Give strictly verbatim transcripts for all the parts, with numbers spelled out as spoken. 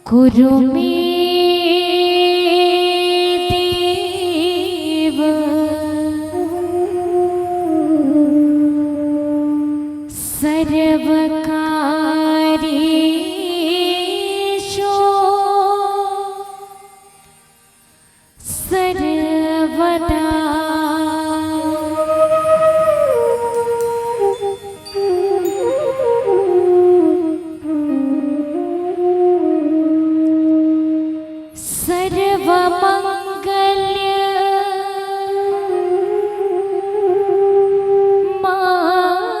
कुरु मे देव सर्वकार्येषु सर्वदा। सर्वमंगल मांगल्ये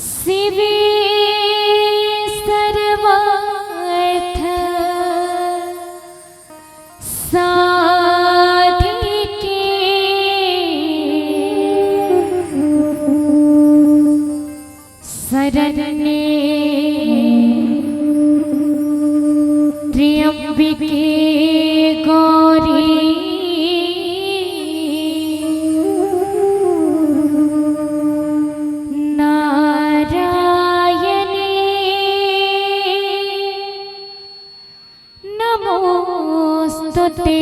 शिवे सर्वार्थ साधिके शरण्ये त्र्यंबके गौरी नारायणी नमोस्तुते।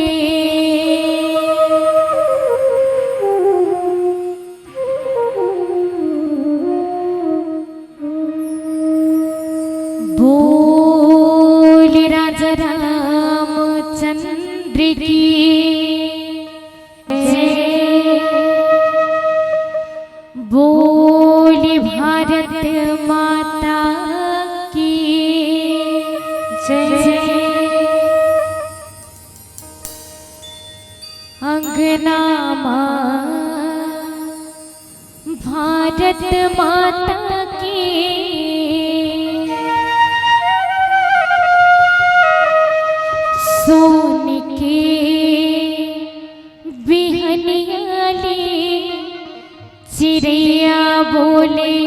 बोल राजा रामचंद्र की जय। बोल भारत माता की जय। अंगना मा भारत माता की सोन के बिहनिया ले चिरैया बोले।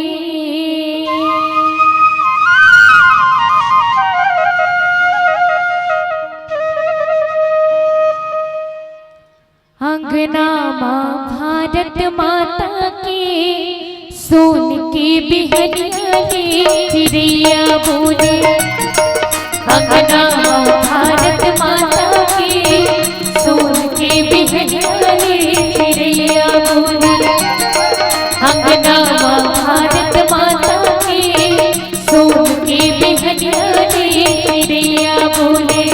अंगना मा भारत माता के सोन के बिहनिया ले चिरैया बोले। अंगना मा भारत माता के सोन के बिहनिया ले चिरैया बोले। अंगना मा भारत माता के सोन के बिहनिया ले चिरैया बोले।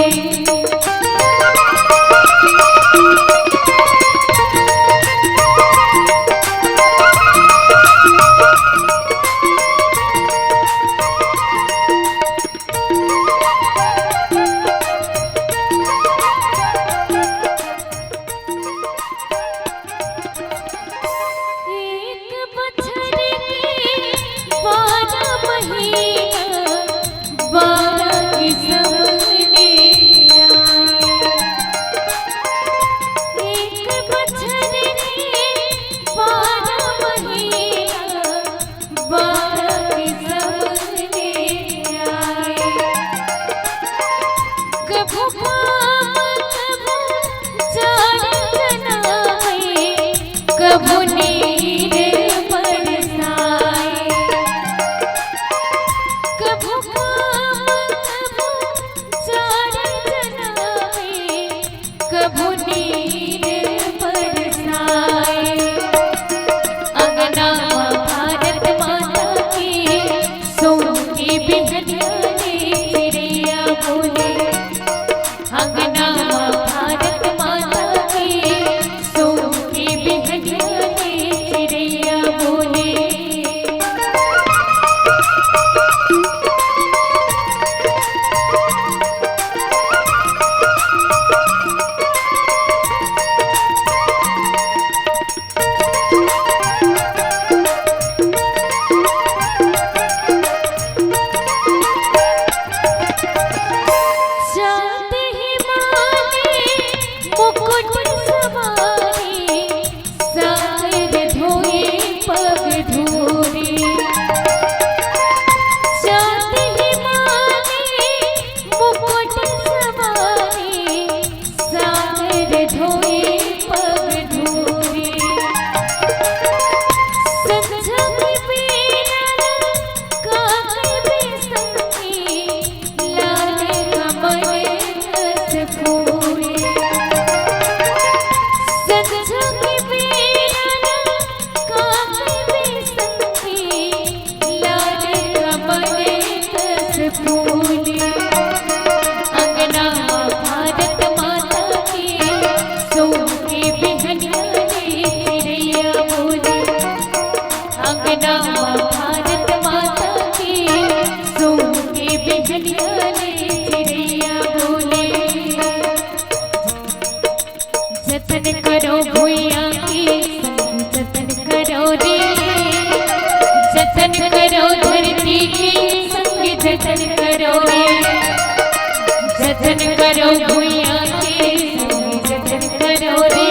भुइयां के संग जतन करो रे,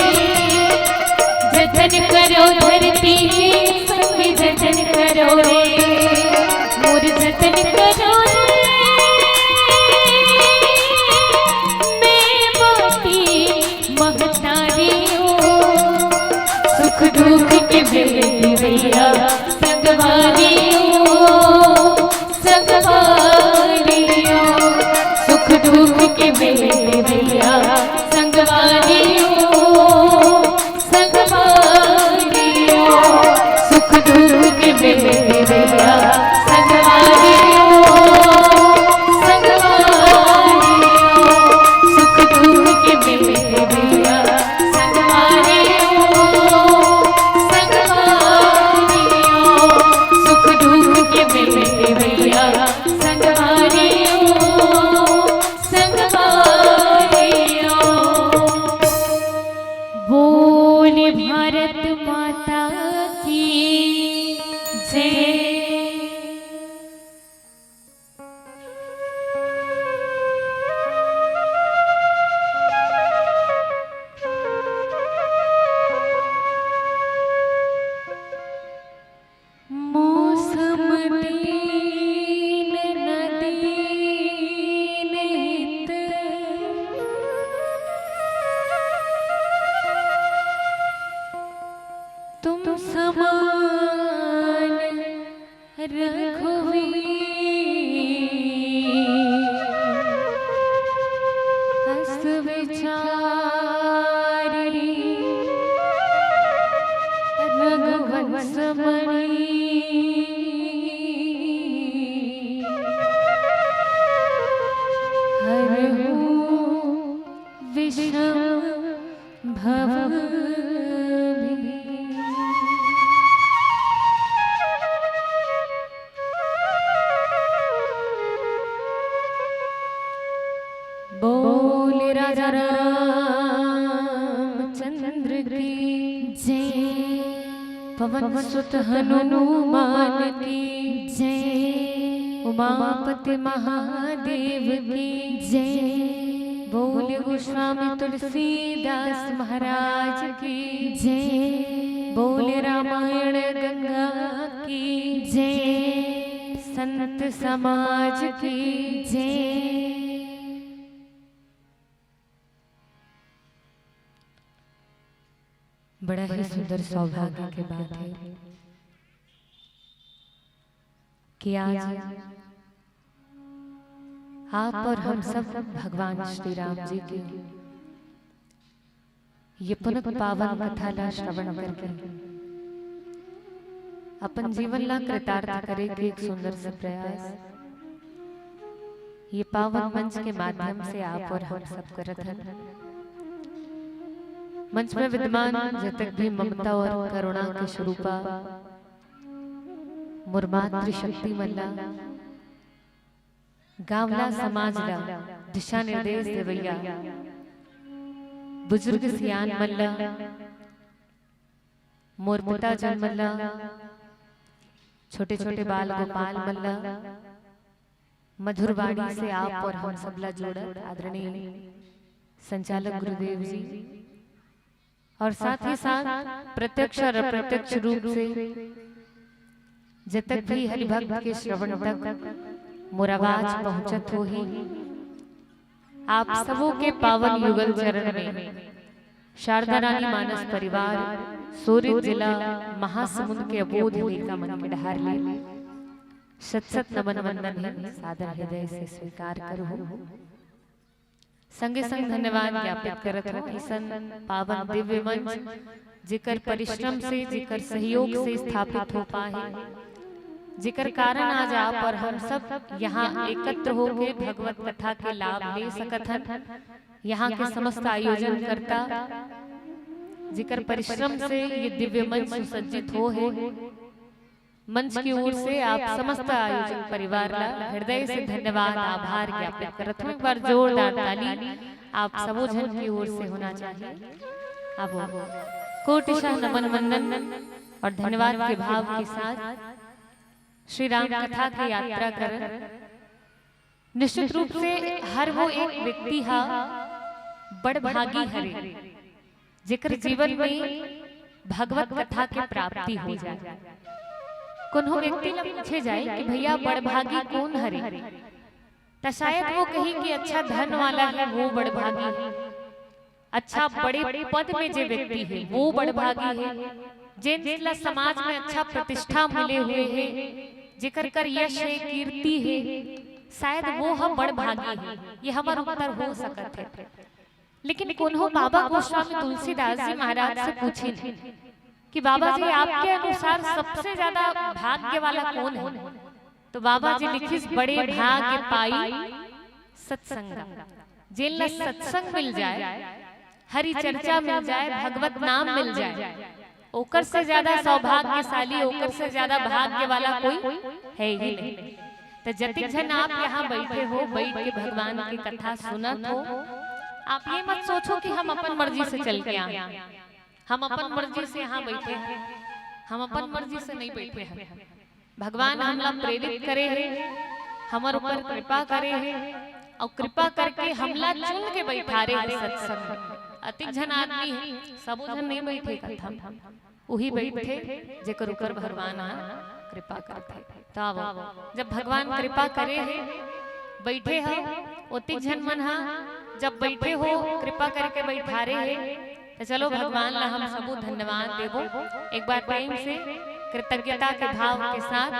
जतन करो धरती के संग जतन करो रे, मोर जतन करो रे। मैं माटी महतारी हूँ, सुख दुख के बेटी भैया संगवारी हूँ, संगवारी हूँ। सुख दुख के बेटी भैया संगवारी हूँ, संगवारी हूँ। सुख दुख के बेटी भैया संगवारी हूँ, संगवारी हूँ। सुख दुख के बेटी भैया संगवारी हूँ, संगवारी हूँ। सुख दुख के बेटी भैया संगवारी हूँ, संगवारी हूँ। बोल भारत माता की जय। मौसम दीन न दीन हित, तुम समान रघुवीर अस विचारी, रघुवंश मणि हरहु विषम भव भी। बोल राजा रामचंद्र की जय। पवन सुत हनुमान की जय। उमापति महादेव की जय। बोल गोस्वामी तुलसीदास महाराज की जय। बोल रामायण गंगा की जय। संत समाज की जय। बड़ा ही सुंदर सौभाग्य के बात है कि आज आप और हम सब भगवान श्री राम जी की ये पुनः पावन कथा ला श्रवण करके अपन जीवन ला कृतार्थ करे के एक सुंदर सा प्रयास ये पावन मंच के माध्यम से आप और हम सब करत हन। मंच में विद्यमान जतक भी ममता और करुणा के स्वरूपा मोर मातृशक्ति मन ला, गांव ला, समाज ला दिशा निर्देश देवैया बुजुर्ग सियान मन ला, मोर पिताजन मन ला, छोटे-छोटे बाल गोपाल मन ला, मधुर वाणी से आप और हम सब ला जोड़त आदरणीय संचालक गुरुदेव जी, और साथ ही साथ प्रत्यक्ष और अप्रत्यक्ष रूप से जतक भी हरिभक्त के श्रवण तक मोर आवाज पहुंचत होही, आप सबों के पावन युगल चरण में शारदा रानी मानस परिवार, सूरत जिला, महासमुंद के अबोध लइका मन के डहार ले शत शत नमन वंदन हे, सादर हृदय से स्वीकार करहु। संगे संग धन्यवाद ज्ञापित करत हों अइसन पावन दिव्य मंच, जेकर परिश्रम से, जेकर सहयोग से स्थापित हो पाए हे, जेकर कारण आज आप और हम सब यहाँ एकत्र होके भगवत कथा के लाभ ले सकत हन। यहाँ के समस्त आयोजनकर्ता, जेकर परिश्रम से ये दिव्य मंच सुसज्जित हो हे, मंच की ओर से आप समस्त आयोजक परिवार ला हृदय से धन्यवाद, आभार ज्ञापित करत हूँ। एक बार जोरदार ताली आप सबो झन की ओर से होना चाहिए। अब कोटिशः नमन वंदन और धन्यवाद के भाव के साथ श्री राम कथा की यात्रा कर निश्चित रूप से हर वो एक व्यक्ति हा बड़भागी हरे, जेकर जीवन में भगवत कथा के प्राप्ति हो जाए। कोनो व्यक्ति ला पूछे जाए कि भैया, बड़भागी कोन हरे, त शायद वो कही कि अच्छा, धन वाला है, वो बड़भागी है। अच्छा, बड़े पद में जे व्यक्ति है, वो बड़भागी है। जेन ला समाज में अच्छा प्रतिष्ठा मिले हुए है, जेकर कर यश है, कीर्ति है, शायद वो ह बड़भागी है। ये हमर उत्तर हो सकत है। लेकिन कोनो बाबा गोस्वामी तुलसीदास जी महाराज से पूछिन कि बाबा जी, आपके अनुसार सबसे ज्यादा भाग्य वाला कौन है? तो बाबा जी लिखिस, बड़े भाग्य पाई सत्संग। जेन ला सत्संग मिल जाए, हरि चर्चा मिल जाए, भगवत नाम मिल जाए, ओकर से ज्यादा सौभाग्यशाली, ओकर से ज्यादा भाग्य वाला कोई है ही नहीं। तो जतिक झन आप यहाँ बैठे हो, बैठ के भगवान की कथा सुनत हो, आप ये मत सोचो कि हम अपन मर्जी से चल के आए, हम अपन मर्जी से यहाँ बैठे हैं, हम अपन मर्जी से नहीं बैठे हैं। भगवान हमला प्रेरित करे हे, हमर ऊपर कृपा करे हे, और कृपा करके हमला चुन के बैठारे हे सत्संग में। अतिक झन आदमी है, सबो झन नहीं बैठे कथा, वही बैठे जेकर ऊपर भगवान ह कृपा करथे। तो आवो, जब भगवान कृपा करे हे, बैठे ह, ओतिक झन मन ह जब बैठे हो, कृपा करके बैठारे हे, तो चलो भगवान ला हम सबो धन्यवाद देबो। एक बार प्रेम से कृतज्ञता के भाव के साथ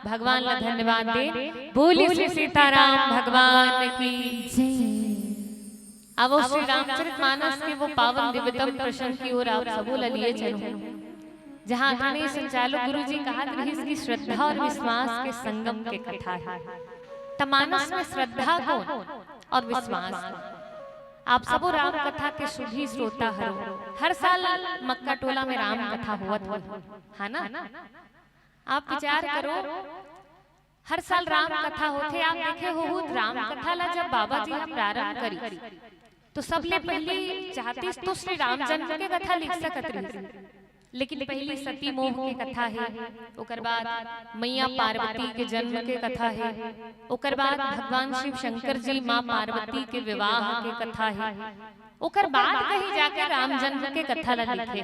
भगवान ला धन्यवाद दे। बोलिए श्री सीताराम भगवान की जय। अब वो श्री रामचरित मानस के वो पावन दिव्यतम प्रसंग की ओर आप सबो ला लिए चलूं, जहां अखने संचालक गुरु जी कहा रहिस कि श्रद्धा और विश्वास के संगम के कथा है। त मानस में श्रद्धा कौन और विश्वास कौन? आप सबो राम कथा के सुधी श्रोता हरो। हर साल मक्का टोला में राम कथा होवत होही, है ना? आप विचार करो, हर साल राम कथा होथे। आप देखे होहू, राम कथा ला जब बाबा जी ह प्रारंभ करिस, तो सबले पहली चाहतिस तो श्री राम जन्म के कथा लिख सकत रहिस, लेकिन पहली सती मोह के कथा है, ओकर बाद मैया पार्वती के जन्म के कथा है, ओकर बाद भगवान शिव शंकर जी माँ पार्वती के विवाह के कथा है, ओकर बाद कहीं जाके राम जन्म के कथा ला लिखे।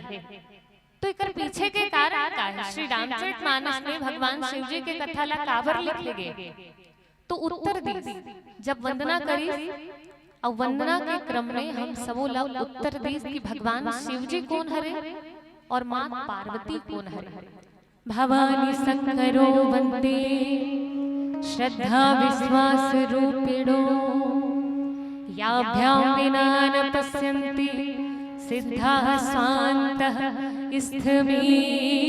तो एकर पीछे के कारण का है? श्री रामचरित मानस में भगवान शिव जी के कथा ला काबर लिखे गे? तो उत्तर दीस, जब वंदना करिस, और वंदना के क्रम में हम सबो ला उत्तर दीस कि भगवान शिव जी कौन हरे और माँ पार्वती कौन हरे। भवानी शंकरो वंदे श्रद्धा विश्वास रूपिणो, याभ्याम विना न पश्यन्ति सिद्धा स्वांतः स्थमीश्वरो।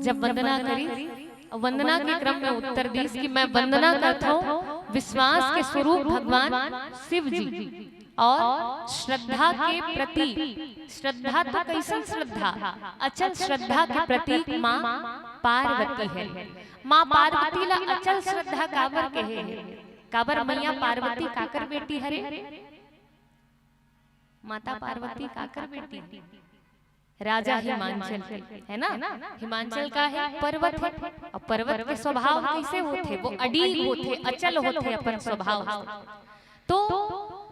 जब वंदना करिस, वंदना के क्रम में उत्तर दीस कि मैं वंदना करत हूँ विश्वास के स्वरूप भगवान शिव जी और श्रद्धा के प्रतीक। श्रद्धा तो कैसन श्रद्धा? अचल श्रद्धा के प्रतीक माँ पार्वती है। माँ पार्वती ला अचल श्रद्धा काबर कहे हे? काबर मैया पार्वती काकर बेटी हरे? माता पार्वती काकर बेटी? राजा हिमांचल के, है ना? हिमांचल का है? पर्वत है। और पर्वत के स्वभाव कैसे होथे? वो अडीग होथे, अचल होथे अपन स्वभाव से। तो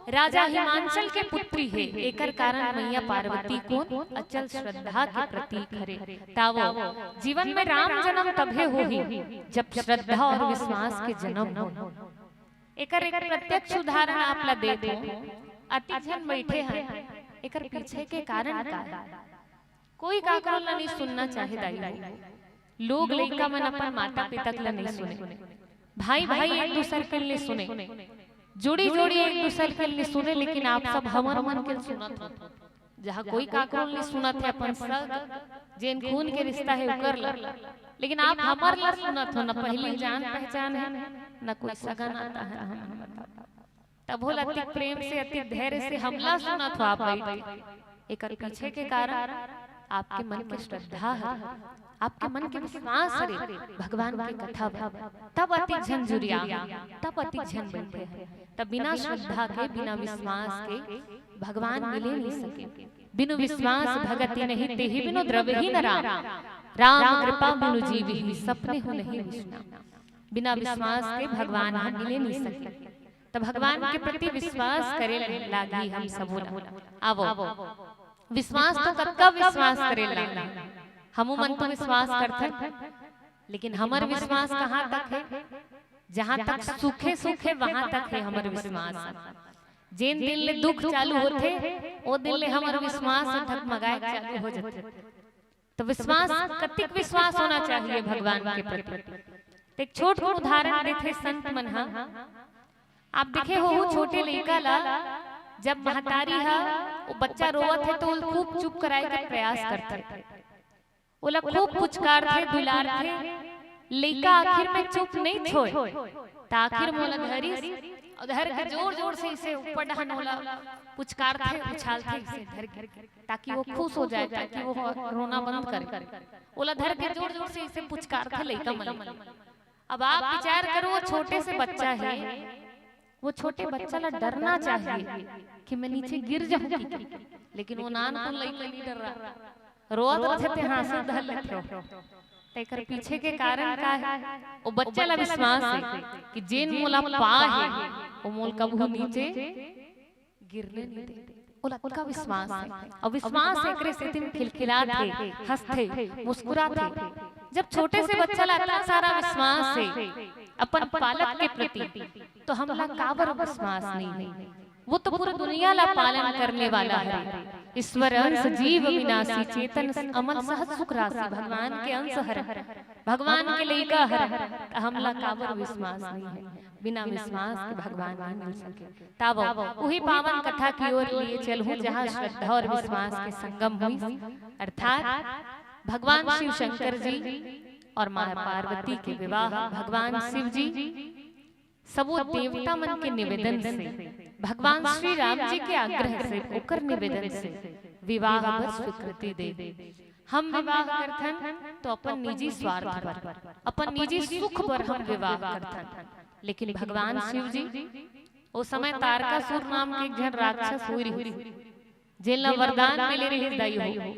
राजा हिमांचल के पुत्री हे, एकर कारण मैया पार्वती कोन? अचल श्रद्धा के प्रतीक हरे। तावो, जीवन में राम जन्म तभे होही, जब श्रद्धा और विश्वास के जन्म हो। एकर एक प्रत्यक्ष उदाहरण आप ला देत हूँ। अति झन बैठे हैं, एकर पीछे के कारण का है? कोई काकरो ला नहीं सुनना चाहे दाई हो। लोग लइका मन अपन माता पिता ला नहीं सुने, भाई भाई एक दूसर के ले सुने, जोड़ी जोड़ी एक दूसर के ले सुने, लेकिन आप सब हमर मन के सुनत हो। जहाँ कोई काकरो नहीं सुनत है अपन सग, जेन खून के रिश्ता है उकर ला, लेकिन आप हमर ला सुनत हो, न पहली जान पहचान है, न कोई सगा नाता है, न हमन बताओ। तभो ला अति प्रेम से, अति धैर्य से हमला सुनत हो आप बैठ के। एकर पीछे के कारण आपके मन के श्रद्धा हरे, आपके मन के विश्वास हरे भगवान के कथा पर। तब अति झन जुरिया, तब अति झन बैठे हैं। तब बिना श्रद्धा के, बिना विश्वास के भगवान मिले नहीं सके। बिनु विश्वास भगति नहीं, तेहि बिनु द्रवहीन राम। राम कृपा बिनु जीवहि, सपनेहु नहीं विश्राम। बिना विश्वास के भगवान ह मिले नहीं सके। त भगवान के प्रति विश्वास करे लागही हम सबो ला। आवो, विश्वास तो कतका विश्वास करे लागही, हमू मन तो विश्वास करथन, लेकिन हमर विश्वास कहाँ तक हे? जहाँ तक सुखे सुखे वहां तक हे हमर विश्वास। जेन दिन ले दुख चालू होथे, ओ दिन ले हमर विश्वास ह डगमगाए चालू हो जाथे। तो विश्वास, कतिक विश्वास होना चाहिए भगवान के प्रति। तो एक छोट कन उदाहरण देथे संत मन ह। आप देखे होहू छोटे लइका ला, जब महतारी ह वो बच्चा रोवत हे तो ओला खूब चुप कराए के प्रयास करथे, ओला खूब पुचकारथे, दुलारथे। लइका आखिर में चुप नहीं छोय, त आखिर म ओला धरिस अउ धर के जोर जोर से इसे ऊपर डहन ओला पुचकारथे, उछालथे इसे धर के, ताकि वो खुश हो जाए, ताकि वो रोना बंद करे। ओला धर के जोर जोर से इसे पुचकारथे लइका मन। अब आप विचार करो, वो छोटे से बच्चा हे, वो छोटे बच्चा ला डरना चाहिए कि मैं नीचे गिर जाऊंगी, लेकिन वो नानकुन लइका नहीं डर रहा, रोवत रथे ते हाँसू धर लेथे। त एकर पीछे के कारण का हे? वो बच्चा ला विश्वास हे कि जेन मोला पा हे, वो मोला कभू नीचे गिरने नहीं दे। ओला अतका विश्वास हे, अउ विश्वास एकरे सेती खिलखिलात हे, हंसथे, मुस्कुराथे। जब छोटे से बच्चा ला अतना सारा विश्वास हे अपन पालक के प्रति, तो हमला काबर विश्वास नहीं हे? वो तो पूरा दुनिया ला पालन करने वाला हरे। ईश्वर अंश जीव विनाशी, चेतन अमल सहज सुख राशि। भगवान के अंश हरे, भगवान के लइका हरे, त हमला काबर विश्वास नहीं हे? बिना विश्वास के भगवान नहीं मिल सके। तब उही पावन कथा की ओर लिए चलहूं, जहां श्रद्धा और विश्वास के संगम हुई, अर्थात भगवान शिव शंकर जी और माँ पार्वती के विवाह भगवान शिव जी सबो देवता मन के निवेदन से, भगवान श्री राम जी के आग्रह से, ओकर निवेदन से विवाह बर स्वीकृति दे। हम विवाह करथन तो अपन निजी स्वार्थ बर, अपन निजी सुख बर हम विवाह करथन, लेकिन भगवान शिव जी, ओ समय तारकासुर नाम के एक झन राक्षस होई रहिस, जेन ला वरदान मिले रहिस दाई हो,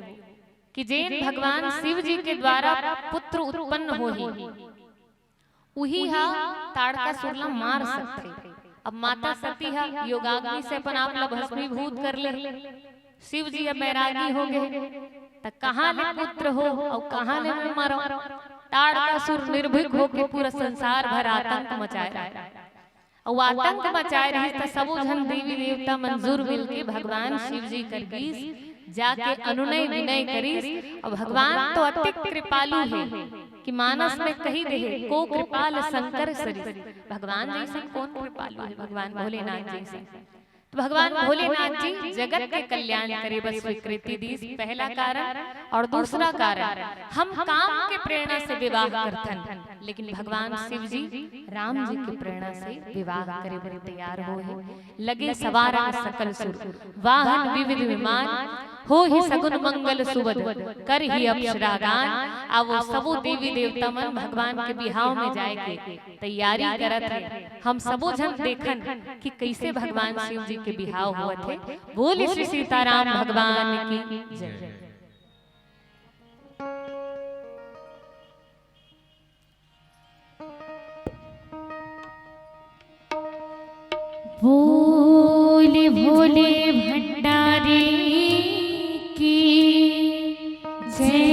कि जेन भगवान शिव जी के द्वारा पुत्र उत्पन्न होही, उही ह ताड़कासुर ला मार सकथे। अब माता सती ह योगाग्नि से अपन आप ला भस्मीभूत कर ले, शिव जी अब बैरागी हो गए, त कहाँ ले पुत्र हो अउ कहाँ ले मैं मरव? ताड़कासुर निर्भीक होके पूरा संसार भर आतंक मचाए रहे। अउ आतंक मचाए रहिस त सबो झन देवी देवता मन जुर मिलके भगवान शिव जी कर गीस जाके अनुनय विनय करिस। अउ भगवान तो अतिक कृपालु हे कि मानस में कही देहे, "को कृपाल शंकर सरिस।" भगवान जैसन कौन कृपालु हे? भगवान भोलेनाथ जैसन। तो भगवान भोलेनाथ जी जगत के कल्याण करे बर स्वीकृति दीस, पहला कारण। और दूसरा कारण, हम काम के प्रेरणा से विवाह करथन, लेकिन भगवान शिव जी राम जी के प्रेरणा से विवाह करे बर तैयार होहे। लगे सवार सकल सुर, वाहन विविध विमान, होही सगुन मंगल सुवध, करही अप्सरा गान। आवो सबो देवी देवता मन भगवान के बिहाव में जाए के तैयारी करत हे। हम सबो झन देखन कि कइसे भगवान शिव जी के बिहाव होवत हे। बोल श्री सीताराम भगवान की जय। बोल भोले भंडारी की जय।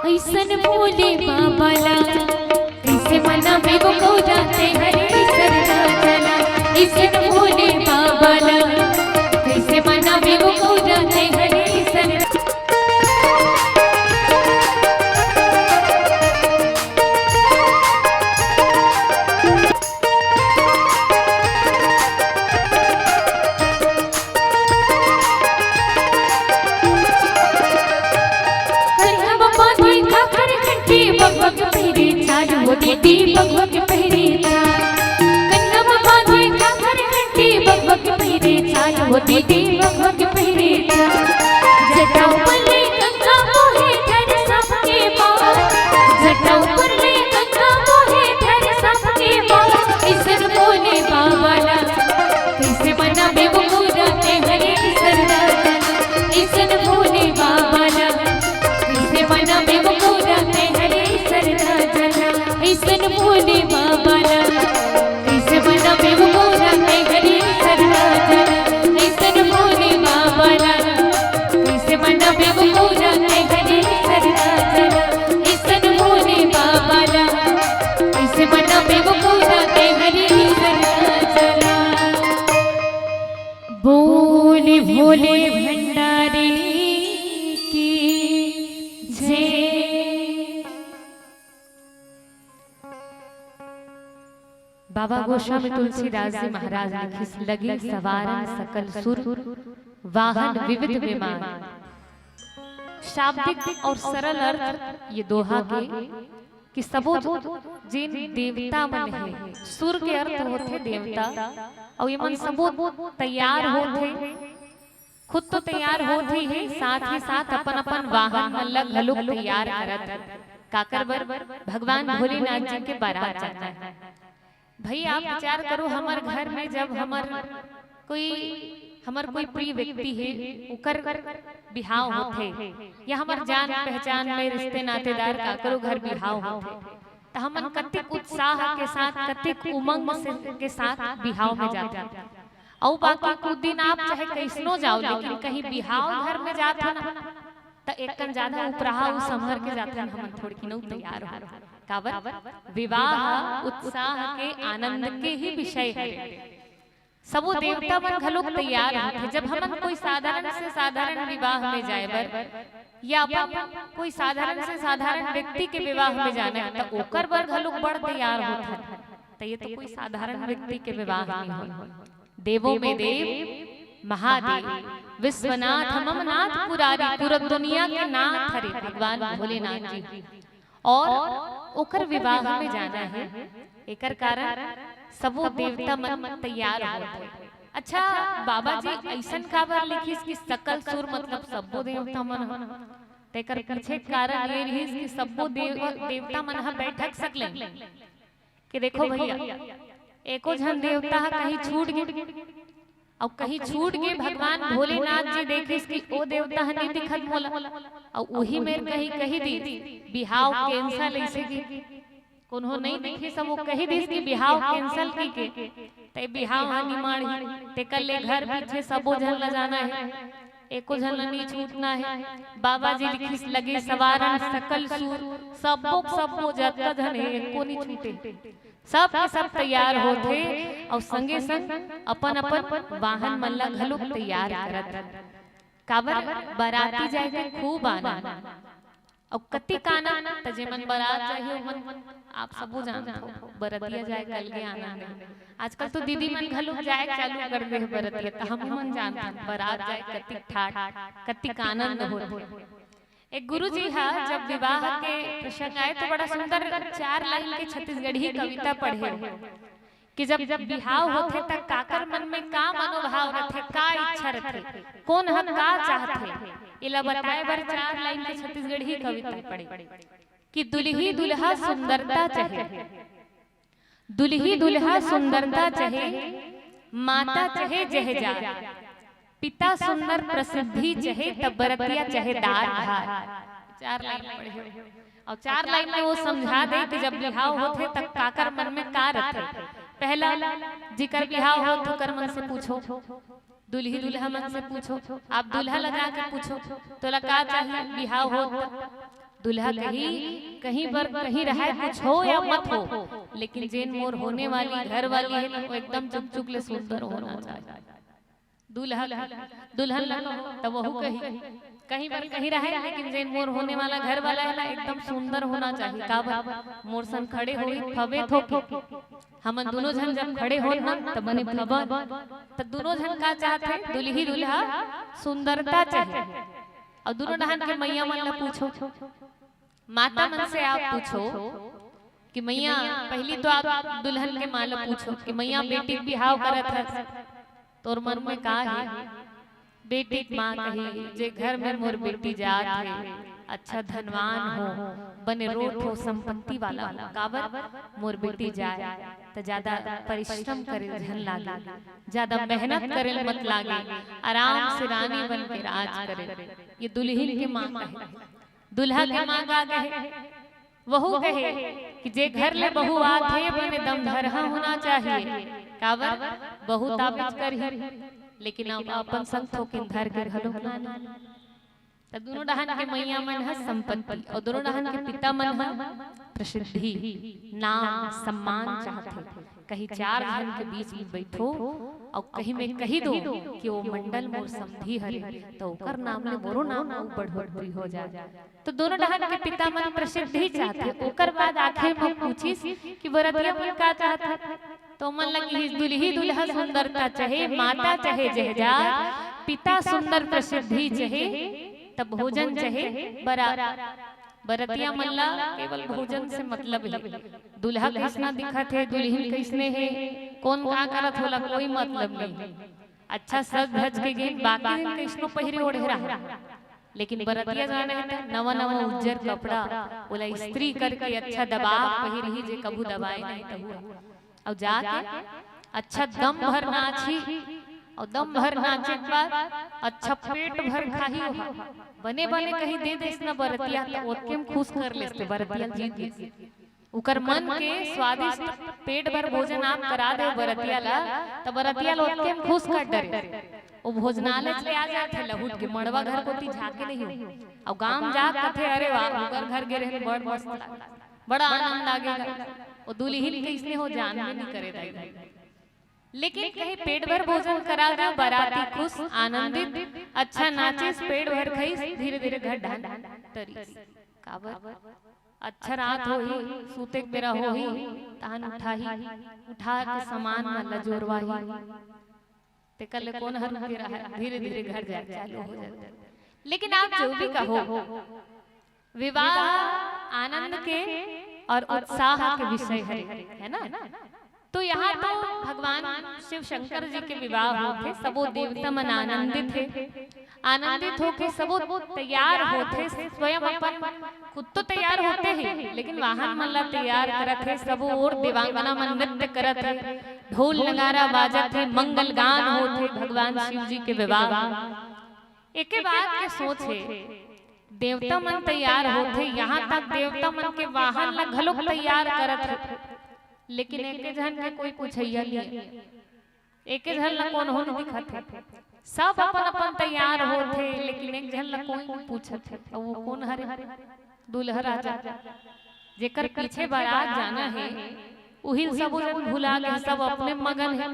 ऐसन भोले बाबा ला कइसे मनाबे वो गौरा ते हरे सरना चला, अइसन भोले बाबा ला कइसे मनाबे वो गौरा ते हरे सरना। देव भग पहिरे था। जटा ऊपर ले गंगा मोहे धर सबके पार। जटा ऊपर ले गंगा मोहे धर सबके पार। अइसन भोले बाबा ला कइसे मनाबे वो गोरा ते हरे सरदा ला। अइसन भोले बाबा ला कइसे मनाबे वो गोरा ते हरे सरदा ला। अइसन भोले बाबा ला कइसे मनाबे वो गोरा ते हरे सरदा ला। अइसन भोले बाबा ला कइसे मनाबे वो गोरा ते हरे सरदा ला। अइसन भोले बाबा ला कइसे मनाबे वो गोरा ते हरे सरदा ला। बोल भोले भंडारी की जय। बाबा गोस्वामी तुलसीदास जी महाराज लिखिस, लगे सवारन सकल सुर, वाहन विविध विमान। शाब्दिक और सरल अर्थ ये दोहा के कि सबो ज-, जेन देवता मन हे, सुर के अर्थ होथे देवता, अउ ये मन सबो तैयार होथे, खुद तो तैयार होत ही हे, साथ ही साथ अपन अपन वाहन मन ल घलोक तैयार करत हे। काकर बर? भगवान भोलेनाथ जी के बारात जाना हे। भई आप विचार करो, हमर घर में जब हमर कोई, हमर कोई प्रिय व्यक्ति हे, ओकर बिहाव होथे, या हमर जान पहचान में रिश्ते नातेदार काकरो घर बिहाव होथे, त हमन कतिक उत्साह के साथ, कतिक उमंग से, के साथ बिहाव में जाथन। अउ बाकी कुछ दिन आप चाहे कइसनो जाव, लेकिन कहीं बिहाव घर में जाथन ना, त एकन ज्यादा उपराहा अउ संभर के जाथन, हमन थोड़किन अउ तैयार हो। काबर? विवाह उत्साह के, आनंद के ही विषय हरे। सबो देवता मन घलोक तैयार होथे। जब हमन कोई साधारण से साधारण विवाह में जाए बर या अपन कोई साधारण से साधारण व्यक्ति के विवाह में जाना हे, त ओकर बर घलोक बड़ तैयार होथन। त ये तो कोई साधारण व्यक्ति के विवाह नहीं होय। देवों में देव महादेव विश्वनाथ मम नाथ पुरारी, पूरा दुनिया के नाथ हरे भगवान भोलेनाथ जी। और ओकर विवाह में जाना हे, एकर कारण सबो देवता मन तैयार होत हे। अच्छा, बाबा जी अइसन काबर लिखिस कि सकल सुर, मतलब सब्बो देवता मन ह? तेकर पीछे कारण ये रिहिस कि सब्बो देव, देवता मन ह बैठक सकले कि देखो भैया, एको झन देवता ह कहीं छूट गे, अउ कहीं छूट गे, भगवान भोलेनाथ जी देखिस कि ओ देवता ह नहीं दिखत मोला, अउ उही मेर कहीं कही दी बिहाव cancel, अइसे कि कोनो नहीं दिखिस, वो कही दिस कि बिहाव cancel की के, ते बिहाव ह निमाड़ही, तेकर ले घर पीछे सबो झन ला जाना हे, एको झन ला नहीं छूटना हे। बाबा जी लिखिस लगे सवारन सकल सूर, सब्बो सब्बो जतका झन हे, एको नहीं छूटे। सब के सब तैयार होथे अउ संगे संग अपन अपन वाहन मन ला घलोक तैयार करत हे। काबर? बराती जाए के खूब आनंद। अउ कतिक आनंद, त जेमन बरात जाही ओमन आप सबो जानथो, बरतिया जाए के अलगे आनंद हे। आजकल तो दीदी मन घलोक जाए चालू कर दे हे बरतिया, त हमू मन जानथन बरात जाए कतिक ठाठ, कतिक आनंद होथे। एक गुरुजी हा जब विवाह के प्रसंग आए तो बड़ा सुंदर चार लाइन के छत्तीसगढ़ी कविता पढ़े कि जब बिहाव होथे त काकर मन में का मनोभाव रथे, का इच्छा रथे, कोन ह का चाहथे, एला बताए बर चार लाइन के छत्तीसगढ़ी कविता पढ़े कि दुल्ही दुल्हा सुंदरता चाहे, दुल्ही दुल्हा सुंदरता चाहे, माता चाहे जहजार, पिता सुंदर प्रसिद्धि चाहे, तब बरतिया चाहे दार भार। चार लाइन पढ़े हो। अउ चार लाइन में वो समझा दे कि जब बिहाव होथे तब काकर मन में का रथे। पहला, जिकर बिहाव हो ओकर मन से पूछो, दुल्ही दुल्हा मन से पूछो, आप दूल्हा लगा के पूछो, तोला का चाहिए बिहाव हो त? दूल्हा कही, कहीं बर कहीं रहे, कुछ हो या मत हो, लेकिन जेन मोर होने वाली घर वाली हे ना, वो एकदम चुक चुक ले सुंदर होना चाहिए। दूल्हा, दुल्हन ला कहो, त वहू कही, कहीं बर कहीं रहे, लेकिन जेन मोर होने वाला घर वाला हे ना, एकदम सुंदर होना चाहिए। काबर? मोर सन खड़े होही, फबे थोके। हमन दुनों झन जब खड़े होन ना, त बने फबन। त दुनों झन का चाहथे? दुल्ही दुल्हा सुंदरता चाहे। अउ दुनों डहन के मइया मन ला पूछो, माता मन से आप पूछो कि मइया, पहली तो आप दुल्हन के माँ ला पूछो कि मइया, बेटी के बिहाव करत हस, तोर मन में का हे? बेटी के माँ कही, जे घर में मोर बेटी जात हे, अच्छा धनवान हो, बने रोट हो, संपत्ति वाला हो, काबर मोर बेटी जाए त ज्यादा परिश्रम करे झन लागे, ज्यादा मेहनत करे मत लागे, आराम से रानी बन के राज करे। ये दुल्हिन के माँ कहे। दूल्हा के माँ का कहे, वहू कहे कि जे घर ले बहू आथे, बने दमधरहा होना चाहिए। काबर? बहू ताबिज करही, लेकिन अब अपन संग थोकिन धर के घलो लानी। त दोनों डहन के मैया मन ह संपत्ति अउ दोनों डहन के पिता मन ह प्रसिद्धि, नाम, सम्मान चाहथे। कहीं चार झन के बीच में बैठो अउ कहीं में कही दो कि वो मंडल मोर समधी हरे, त ओकर नाम ले मोरो नाम अउ बढ़ोतरी हो जाए। तो दोनों डहन के पिता मन प्रसिद्धि चाहथे। ओकर बाद आखिर में पूछिस कि बरतिया मन का चाहथे? तो मन लगी, दुल्ही दुल्हा सुंदरता चाहे, माता चाहे जहजात, पिता सुंदर प्रसिद्धि चाहे, तब भोजन चाहे बरात। बरतिया मन ला केवल भोजन से मतलब हे। दूल्हा कैसना दिखत हे, दुल्हिन कैसने हे, कोन का करत हे, ओला कोई मतलब नहीं। अच्छा सज धज के गेन, बाकी दिन कैसनो पहिरे ओढ़े रहा, लेकिन बरतिया जाना हे त नवा नवा उज्जर कपड़ा, ओला इस्त्री करके अच्छा दबा पहिरही, जे कभू दबाए नहीं तहू। अउ जाके अच्छा दम भर नाचही, अउ दम भर नाचे के बाद अच्छा पेट भर खाही। ओहा बने बने कहीं दे देस न बरतिया, त ओतके म खुश कर लेस ते बरतिया जीत लेस। उकर मन के स्वादिष्ट पेट भर भोजन आप करा दे बरतिया ला, त बरतिया ला ओतके म खुश कर डरे। ओ भोजनालय ले आ जाथे लहुट के, मड़वा घर कोती झाके नहीं हो। अउ गांव जा कथे, "अरे वाह, उकर घर गे रहे, बड़ मस्त लागे, बड़ा आनंद आगे।" ओ दुल्हिन कैसने हो, जान में नहीं करे दाई। लेकिन कहीं पेट भर भोजन करा दे, बराती खुश, आनंदित, अच्छा नाचिस, पेट भर खाइस, धीरे धीरे घर डहन तरिस। काबर? अच्छा रात होही, सूते के बेरा होही, तहन उठाही, उठा के सामान मन ल जोरवाही। तेकर ले कोन हर रुके रहा, धीरे धीरे घर जाए चालू हो जाथे। लेकिन आप जो भी कहो, विवाह आनंद के और उत्साह के विषय हरे, है ना? तो यहाँ तो भगवान शिव शंकर जी के विवाह होथे, सबो देवता मन आनंदित हे, आनंदित होके सबो तैयार होथे, स्वयं अपन खुद तो तैयार होथे ही, लेकिन वाहन मन ला तैयार करत हे, सबो ओर देवांगना मन नृत्य करत हे, ढोल नगारा बाजत हे, मंगल गान होथे भगवान शिव जी के विवाह। एके बात के सोच हे, देवता मन तैयार होथे, यहाँ तक देवता मन के वाहन ला घलोक तैयार करत हे, लेकिन एके झन के कोई पूछइया नहीं हे, एके झन ला कोनो नहीं दिखत हे। सब अपन अपन तैयार होथे, लेकिन एक झन ला कोई नहीं पूछत हे। अउ वो कोन हरे? दूल्हा राजा, जेकर पीछे बारात जाना हे, उही सबो झन भुला गे, सब अपने मगन हे।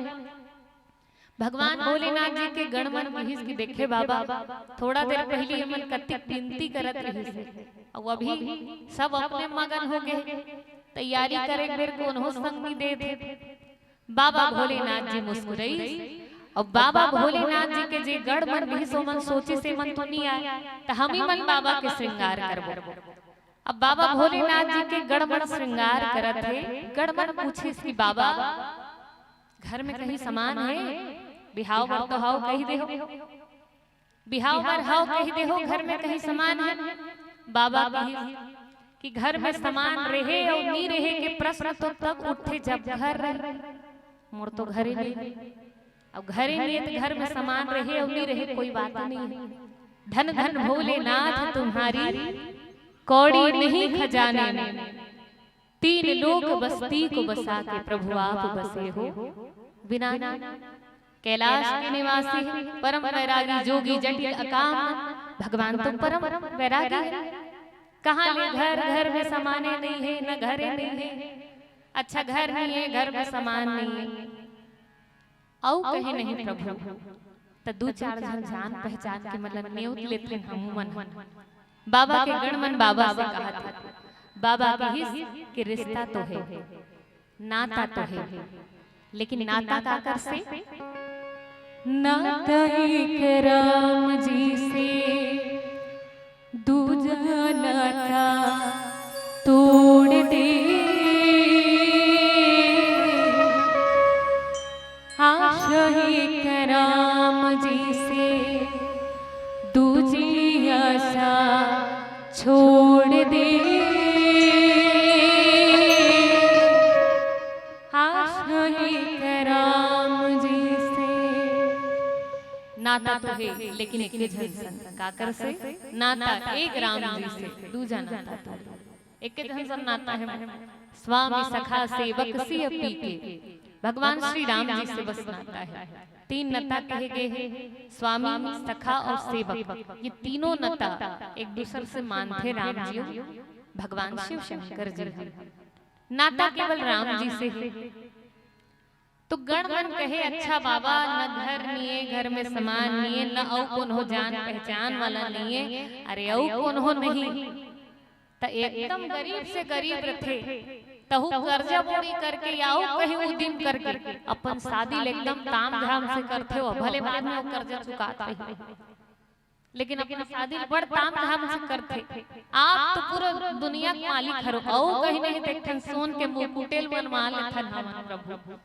भगवान भोलेनाथ जी के गण मन कहिस कि देखे बाबा, थोड़ा देर पहिली हमन कतिक बिनती करत रहिस हे, अउ अभी सब अपने मगन हो गे, तैयारी करे बेर कोनो संग नहीं देत हे। बाबा भोलेनाथ जी मुस्कुराइस, अउ बाबा भोलेनाथ जी के जे गण मन रहिस, ओमन सोचिस, "एमन तो नहीं आए, त हम ही मन बाबा के श्रृंगार करबो।" अब बाबा भोलेनाथ जी के गण मन श्रृंगार करत हे। गण मन पूछिस कि बाबा, घर में कहीं सामान हे? बिहाव बर तो हव कहि देहो, बिहाव बर हव कहि देहो, घर में कहीं सामान हे? बाबा कहिस कि घर में सामान रहे अउ नी रहे के प्रश्न तो तब उठथे जब घर रहे। मोर तो घरे नहीं हे। अब घरे नहीं हे त घर में सामान रहे अउ नी रहे कोई बात नहीं हे। धन धन भोलेनाथ तुम्हारी कौड़ी नहीं खजाने में, तीन लोक बस्ती को बसा के प्रभु आप बसे हो। बिना कैलाश के निवासी हे, परम वैरागी जोगी जटिल अकाम। भगवान तो परम वैरागी हे। कहाँ ले घर, घर में समाने नहीं हे, न घरे नहीं हे। अच्छा घर नहीं हे, घर में समान नहीं हे। अउ कहीं नहीं प्रभु, त दू चार झन जान पहचान के मतलब नेवत लेथन हमू मन। बाबा के गण मन बाबा से कहत हे। बाबा कहिस कि रिश्ता तो हे, नाता तो हे, लेकिन नाता काकर से? नाता एक राम जी से, दूजा नाता तोड़ दे। आशा एक राम जी से, छोड़ दे आस एक राम जी से। नाता तो हे, लेकिन एके झन सन। काकर से? नाता एक राम जी से, दूजा नाता तो एके झन सन नाता हे। स्वामी, सखा, सेवक, सिय पी के। भगवान श्री राम जी से बस नाता हे। तीन नता कहे गए हे, स्वामी, सखा और सेवक। ये तीनों नता एक दूसर से मानथे राम जी, भगवान शिव शंकर जी। नाता केवल राम जी से हे। तो गण मन कहे, "अच्छा बाबा, न घर निये, घर में सामान निये, न अउ कोनो जान पहचान वाला निये।" अरे, अउ कोनो नहीं, त एकदम गरीब से गरीब रथे, तहू कर्जा बोड़ी करके या अउ कहीं उदिम करके अपन शादी ल एकदम ताम झाम से करथे, वो भले बाद में वो कर्जा चुकात रही, लेकिन अपन शादी ल बड़ ताम झाम से करथे। आप तो पूरा दुनिया के मालिक हरो, अउ कहीं नहीं त एक ठन सोन के मुकुटेल बनवा लेथन हमन प्रभु,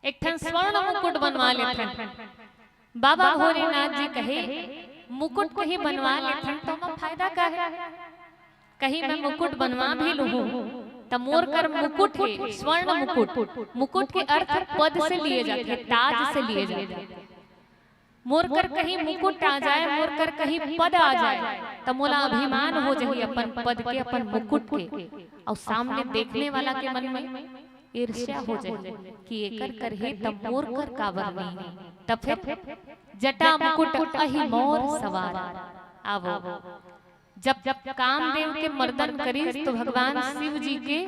एक ठन स्वर्ण मुकुट बनवा लेथन। बाबा भोलेनाथ जी कहे, "मुकुट कहीं बनवा लेथन त ओमा फायदा का हे?" कहीं मैं मुकुट बनवा भी लूहूं त मोर कर मुकुट हे, स्वर्ण मुकुट। मुकुट के अर्थ पद से लिए जाथे, ताज से लिए जाथे। मोर कर कहीं मुकुट आ जाए, मोर कर कहीं पद आ जाए, त मोला अभिमान हो जाही अपन पद के, अपन मुकुट के। अउ सामने देखने वाला के मन में ईर्ष्या हो जाही कि एकर कर हे त मोर कर काबर नहीं हे। त फिर जटा मुकुट अहि मोर सवार। आवो, जब जब कामदेव के मर्दन करिस तो भगवान शिव जी के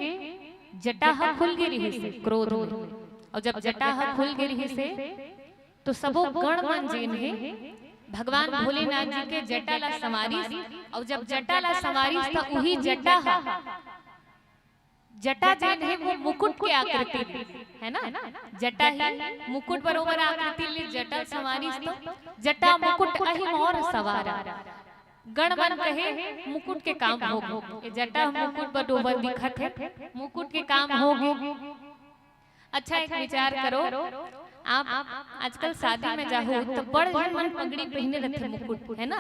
जटा ह खुल गे रिहिस हे क्रोध में। अउ जब जटा ह खुल गे रिहिस हे तो सबो गण मन जेन हे भगवान भोलेनाथ जी के जटा ला संवारिस। अउ जब जटा ला संवारिस त उही जटा ह, जटा जेन हे वो मुकुट के आकृति में, है ना? जटा ही मुकुट बरोबर आकृति ले जटा संवारिस तो जटा मुकुट अहि मोर सवारा। गण मन कहे, "मुकुट के काम हो गे, ये जटा मुकुट बरोबर दिखत हे, मुकुट के काम हो गे।" अच्छा, एक विचार करो, आप आजकल शादी में जाहू त बड़ झन मन पगड़ी पहिने रथे, मुकुट, है ना?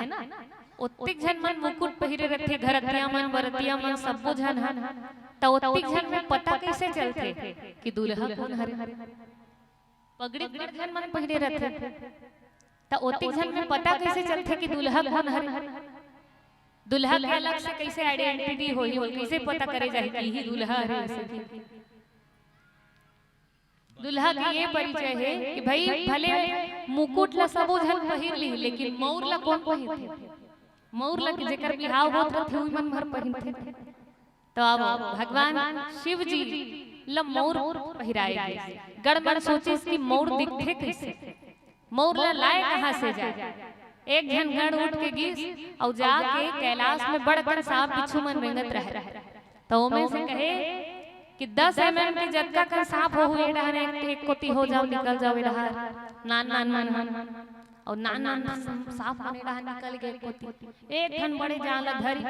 ओतेक झन मन मुकुट पहिरे रथे, घरतिया मन, बरतिया मन, सब्बो झन ह। त ओतेक झन में पता कइसे चलथे कि दूल्हा कोन हरे? पगड़ी बड़ झन मन पहिरे रथे, त ओतेक झन में पता कइसे चलथे कि दूल्हा कोन हरे? दूल्हा के अलग से कइसे आइडेंटिटी होही, वो कइसे पता करे जाही कि इही दूल्हा हरे, ऐसे कि? दूल्हा के ये परिचय हे कि भाई, भले मुकुट ला सबो झन पहिर ली, लेकिन मउर ला कोन पहिरथे? मउर ला कि जेकर बिहाव होत रथे, उही मन भर पहिरथे। तो अब भगवान शिव जी ला मउर पहिराए गे। गण मन सोचिस कि मउर दिखथे कइसे? मउर ला लाए कहाँ से जाए? एक झन गण उठ के गिस अउ जाके कैलाश में बड़ अकन सांप बिच्छू मन रेंगत रहे। त ओमे से कहे कि दस एमएम के जतका कन सांप होहू, ए डहर एक, एक कोती हो जाओ, निकल जाओ ए डहर। नान नान मन मन अउ नान नान सांप मन ए डहर निकल गे एक कोती। एक ठन बड़े जाल ला धरी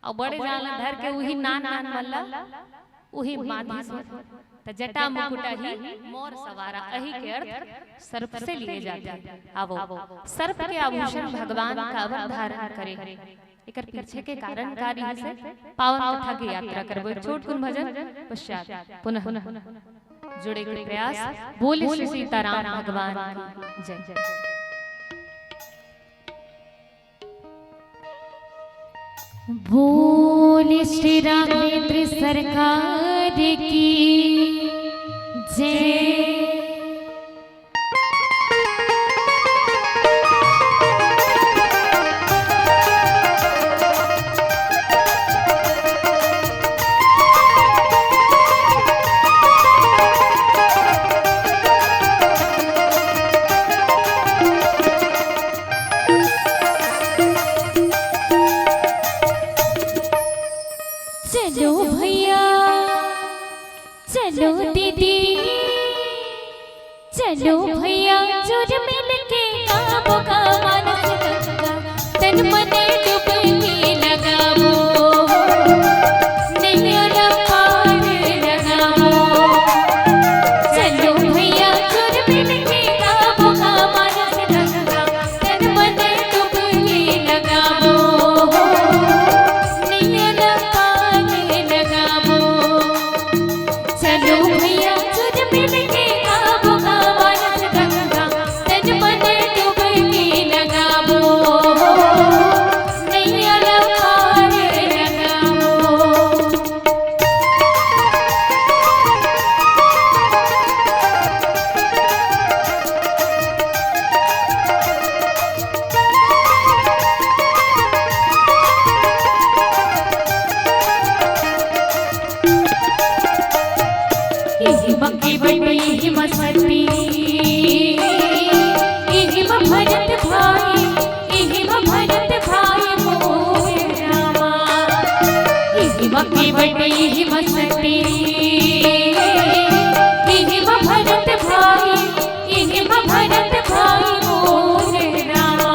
अउ बड़े जाल ला धर के उही नान नान मन ला उही बांधिस। त जटा मुकुट अहि मोर सवारा, अहि के अर्थ सर्प से लिए जाथे। आवो, सर्प के आभूषण भगवान काबर धारण करे? एकर पीछे के कारण का रिहिस हे? पावन कथा के यात्रा करबो। एक छोट कुन भजन पश्चात पुनः जुड़े के प्रयास। बोले श्री सीताराम भगवान की जय। बोले श्री रामेंद्र सरकार की जय। चलो भैया, चलो दीदी, चलो भैया, जुर मिल के गाबो गा मानस गंगा, तन मन डुबकी लगाबो, नैया ला पार लगाबो। चलो भैया, जुर मिल के गाबो गा मानस गंगा, तन मन डुबकी लगाबो। बड़ी ही मस्ती, इही म भरत भाई, इही म भरत भाई मोर रामा।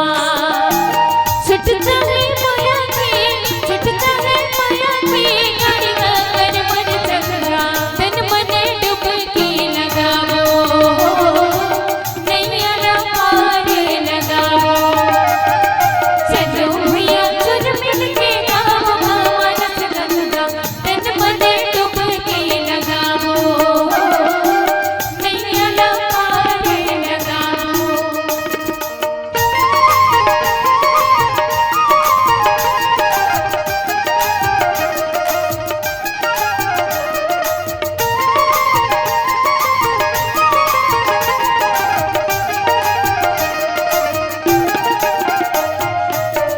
छुट जाए माया के, छुट जाए माया के, गाड़ी का कर मन चंगा, तन मन डुबकी लगावो। नैया ला पार लगावो। चलो भैया चल मिलके गावो, मानस गंगा, तन मन डुबकी लगावो। नैया ला पार लगावो।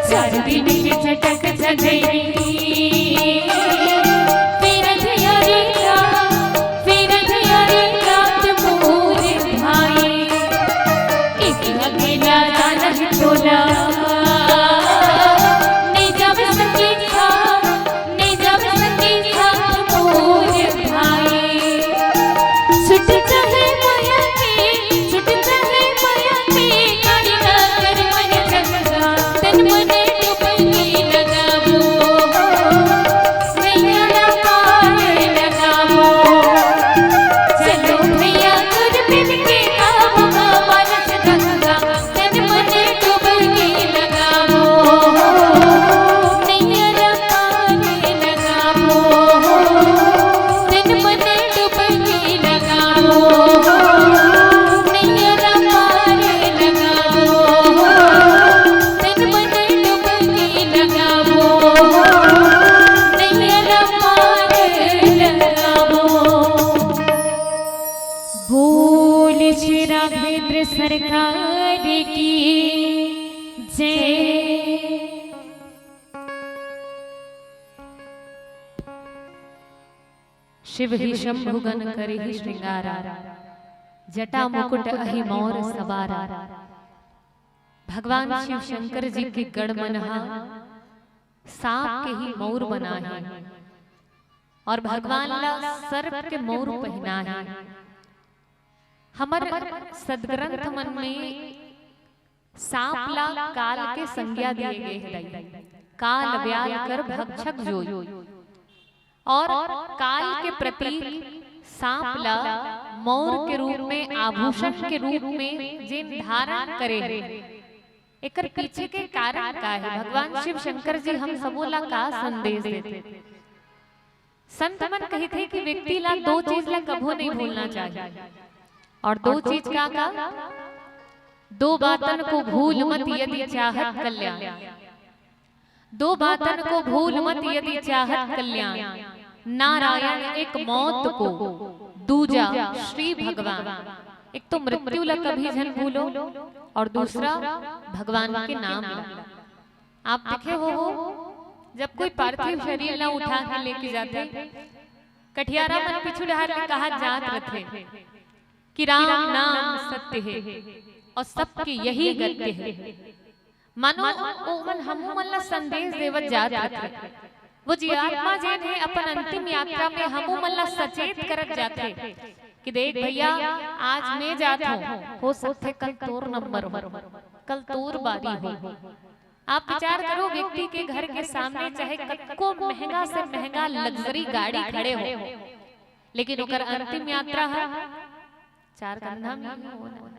चार दिन के चटक जगई, फिर धियारी का, फिर धियारी रात मोर भाई। एक अकेला जानत टोला, नहीं जावे सके था, नहीं जावे सके था मोर भाई। छुट जाए माया के, छुट जाए माया के, गाड़ी ना कर मन चंगा, तन मन डुबकी लगावो। नैया ला पार लगावो। चलो भैया चल मिलके गावो, मानस गंगा, तन मन डुबकी लगावो। नैया ला पार लगावो। तन मन डुबकी लगावो। नैया ला पार लगावो। तन मन डुबकी लगावो। नैया ला पार लगावो। बोल श्री राघवेंद्र सरकार की जय। शिव ही शंभु गण करिहि श्रृंगारा, जटा मुकुट अहि मौर सवारा। भगवान शिव शंकर जी के गण मन हा सांप के ही मौर बना है और भगवान ला सर्प के मौर पहिना है। हमर सदग्रंथ मन में सांप ला काल के संज्ञा दिए गए हे दाई। काल व्याल कर भक्षक जोई। और काल के प्रतीक सांप ला मौर के रूप में, आभूषण के रूप में जेन धारण करे हे, एकर पीछे के कारण का है? भगवान शिव शंकर जी हम सबो ला का संदेश देथे? संत मन कहिथे कि व्यक्ति ला दो चीज ला कभू नहीं भूलना चाहिए। और दो चीज का का? दो बातन को भूल मत यदि चाहत कल्याण। दो बातन को भूल मत यदि चाहत कल्याण। नारायण एक मौत को, दूजा श्री भगवान। एक तो मृत्यु ला कभी झन भूलो और दूसरा भगवान के नाम ला। आप देखे हो, जब कोई पार्थिव शरीर ला उठा के लेके जाथे, कठियारा मन पीछू डहार ले कहा जात रथे कि राम नाम सत्य है और सबके यही गत्य है। मानो ओमन हमू मन ला संदेश देवत जात रथे। वो जीवात्मा जेन है अपन अंतिम यात्रा में हमू मन ला सचेत करत जाथे कि देख भैया, आज मैं जात हूँ, हो सकथे कल तोर नंबर हो, कल तोर बारी हो। आप विचार करो, व्यक्ति के घर के सामने चाहे कतको महंगा से महंगा लग्जरी गाड़ी खड़े हो, लेकिन ओकर अंतिम यात्रा है चार कंधा में ही होना।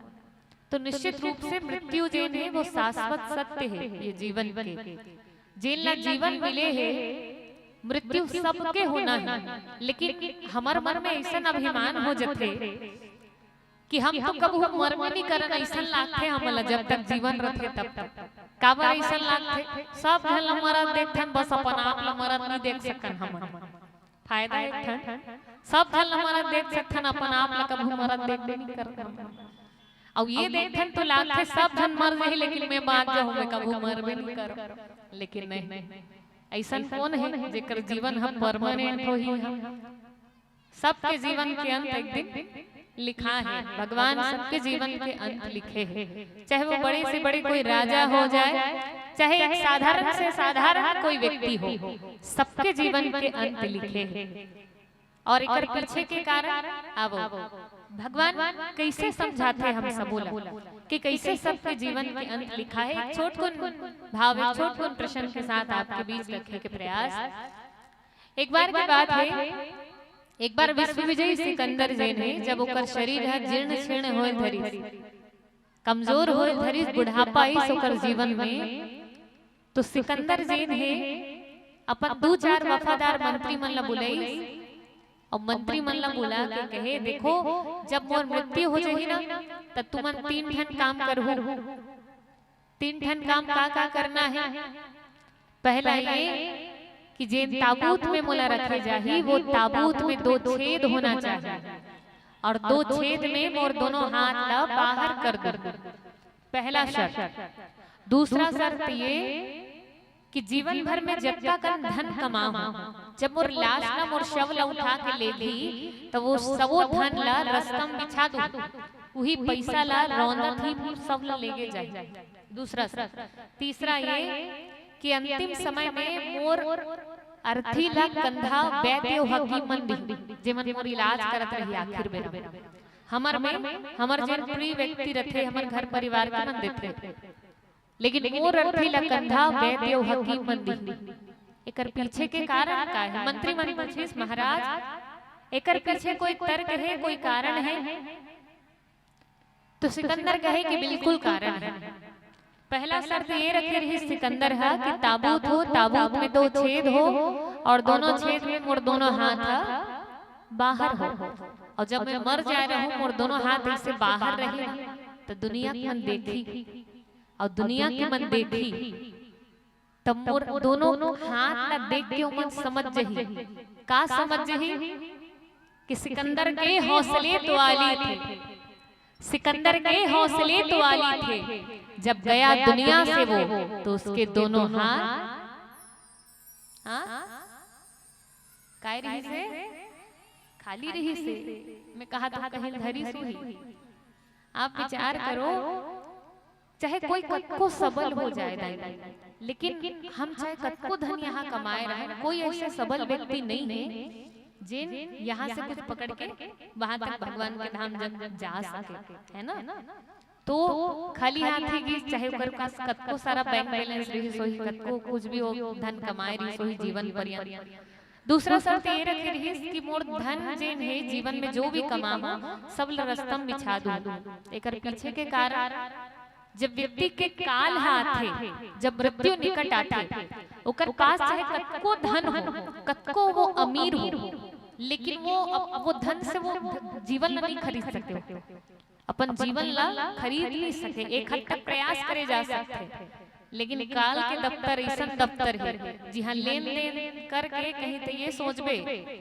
तो निश्चित रूप से मृत्यु जेन है वो शाश्वत सत्य है ये जीवन के। जेन ला जीवन मिले है, मृत्यु सबके होना है, लेकिन हमर मन में ऐसा अभिमान हो जथे कि हम तो कबहू मरबे नहीं करन, ऐसन लागथे हमन ला जब तक जीवन रथे तब तक। काबर ऐसन लागथे? सब झन ला मरत देखथन, बस अपन आप ला मरत नहीं देख सकन हमन। फायदा एक ठन, सब झन ला मरत देख सकथन, अपन आप ला कबहू मरत देखबे नहीं करन। अउ ये देखथन तो लागथे सब झन मर जाही, लेकिन मैं बाँच जाहूँ, मैं कबहू मरबे नहीं करन। लेकिन नहीं, ऐसन कौन है जेकर जीवन ह परमानेंट होही? सबके जीवन के अंत एक दिन लिखा है, भगवान सबके जीवन के अंत लिखे हैं, चाहे वो बड़े से बड़े कोई राजा हो जाए, चाहे एक साधारण से साधारण कोई व्यक्ति हो, सबके जीवन के अंत लिखे हैं। और एकर पीछे के कारण आवो, भगवान कैसे समझाथे हम सबो ला कि कैसे सबके जीवन के अंत लिखा है। एक छोटकुन भाव, एक छोटकुन प्रश्न के साथ आपके बीच रखे के प्रयास। एक बार की बात है, एक बार विश्व विजयी सिकंदर जेन हे, जब ओकर शरीर ह जीर्ण शीर्ण होए धरिस, कमजोर होए धरिस, बुढ़ापा आइस ओकर जीवन में, तो सिकंदर जेन हे अपन दू चार वफादार मंत्री मन ला बुलाइस, और मंत्री मन ला बुला के कहे, "देखो, जब मोर मृत्यु हो जाही ना, त तुमन तीन ठन काम करहू।" तीन ठन काम का का करना है? पहला ये कि जेन ताबूत में मोला रखे जाही, वो ताबूत में दो छेद होना चाहिए, और दो छेद में मोर दोनों हाथ ला बाहर कर दो। पहला शर्त। दूसरा शर्त ये कि जीवन भर में जतका कन धन कमाहूं, जब मोर लाश ला, मोर शव ला उठा के लेगही, त वो सबो धन ला रस्ता म बिछा दू, उही पैसा ला रौंदत ही मोर शव ला लेगे जाही। दूसरा शर्त। तीसरा ये कि अंतिम समय में मोर अर्थी ला कंधा वैद्य अउ हकीम मन दिही, जेमन मोर इलाज करत रही आखिर बेरा। हमर में, हमर जेन प्रिय व्यक्ति रथे, हमर घर परिवार के मन देथे, लेकिन मोर अर्थी ला कंधा वैद्य अउ हकीम मन दिही। एकर पीछे के कारण का है? मंत्री मन पूछिस, "महाराज, एकर पीछे कोई तर्क है, कोई कारण है?" तो सिकंदर कहे कि बिल्कुल कारण है। पहला शर्त ये रखे रही सिकंदर हा कि ताबूत हो, ताबूत में दो छेद हो, और दोनों छेद में मोर दोनों हाथ हा बाहर हो, और जब मैं मर जाए रहूं, मोर दोनों हाथ ऐसे बाहर रही, तो दुनिया के मन देखी, और दुनिया के मन देखी, तब मोर दोनों हाथ ला देख के ओमन समझ जही। का समझ जही? कि सिकंदर के हौसले तो आली थे, सिकंदर के हौसले तो आली थे, जब गया दुनिया से वो, तो उसके दोनों हाथ, हाँ, काय रही से? खाली रही से। मैं कहा तो कहीं धरी सुही। आप विचार करो, चाहे कोई कतको सबल हो जाए दाई, लेकिन हम चाहे कतको धन यहाँ कमाए रहे, कोई ऐसे सबल व्यक्ति नहीं है जेन यहाँ से कुछ पकड़ के वहां तक भगवान के धाम जग जा सके, है ना? तो खाली हाथ ही गिस, चाहे ओकर पास कतको सारा बैंक बैलेंस रही सोही, कतको कुछ भी हो, धन कमाए रही सोही जीवन पर्यंत। दूसरा शर्त ये रखे रहिस कि मोर धन जेन हे जीवन में जो भी कमाहूं, सब ल रस्ता म बिछा दूं। एकर पीछे के कारण, जब व्यक्ति के काल ह आथे, जब मृत्यु निकट आथे, ओकर पास चाहे कतको धन हो, कतको वो अमीर हो, लेकिन वो अप-, वो धन से वो ध-, जीवन ल नहीं खरीद सकते। अपन जीवन ला खरीद नहीं सके। एक हद तक प्रयास करे जा सकथे, लेकिन काल के दफ्तर ऐसन दफ्तर हे, जिहां लेन देन करके कहीं तो ये सोचबे,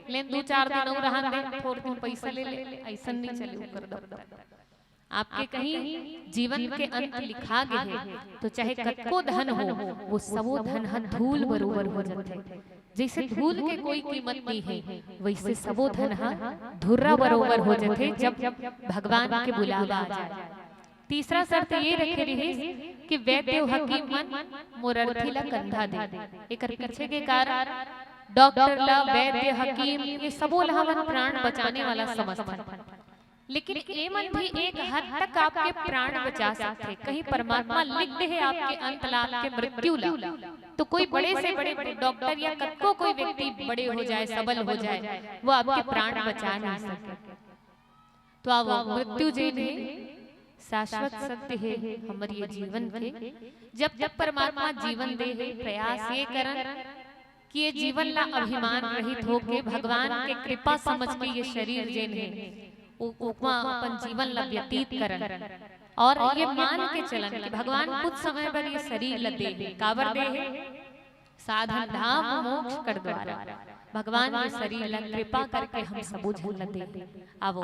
लेन दू चार दिन अउ रहन दे, थोर दिन पैसा ले ले, ऐसन नहीं चले ओकर दफ्तर। आपके कहीं जीवन के अंत लिखा गे हे, तो चाहे कतको धन हो, वो सबो धन ह धूल बरोबर हो जाथे। जैसे धूल के कोई कीमत नहीं है, वैसे सबो धन ह धुर्रा बरोबर हो जाथे, जब भगवान के बुलावा आ जाए। तीसरा शर्त ये रखे रहिस कि वैद्य हकीम मन मोर अर्थी ला कंधा दे। एकर पीछे के कारण डॉक्टर ला, वैद्य, हकीम, ये सबो ला हमन प्राण बचाने वाला समझथन। लेकिन ए मन भी एक हद तक आपके प्राण बचा सकथे। कहीं परमात्मा लिख दे हे आपके अंत ला, आपके मृत्यु ला, तो कोई बड़े से बड़े डॉक्टर या कतको कोई व्यक्ति बड़े हो जाए, सबल हो जाए, वो आपके प्राण बचा नहीं सके। तो आवो, मृत्यु जेन हे, शाश्वत सत्य हे हमर ये जीवन के। जब तक परमात्मा जीवन दे हे, प्रयास ये करन कि ये जीवन ला अभिमान रहित होके भगवान के कृपा समझ के ये शरीर जेन हे, उ-, उपमा अपन जीवन ला व्यतीत करन और ये मान के चलन कि भगवान कुछ समय बर ये शरीर ला दे हे। काबर दे हे? साधन धाम मोक्ष कर द्वारा। भगवान ये शरीर ला कृपा करके हम सबो झन ला दे हे। आवो,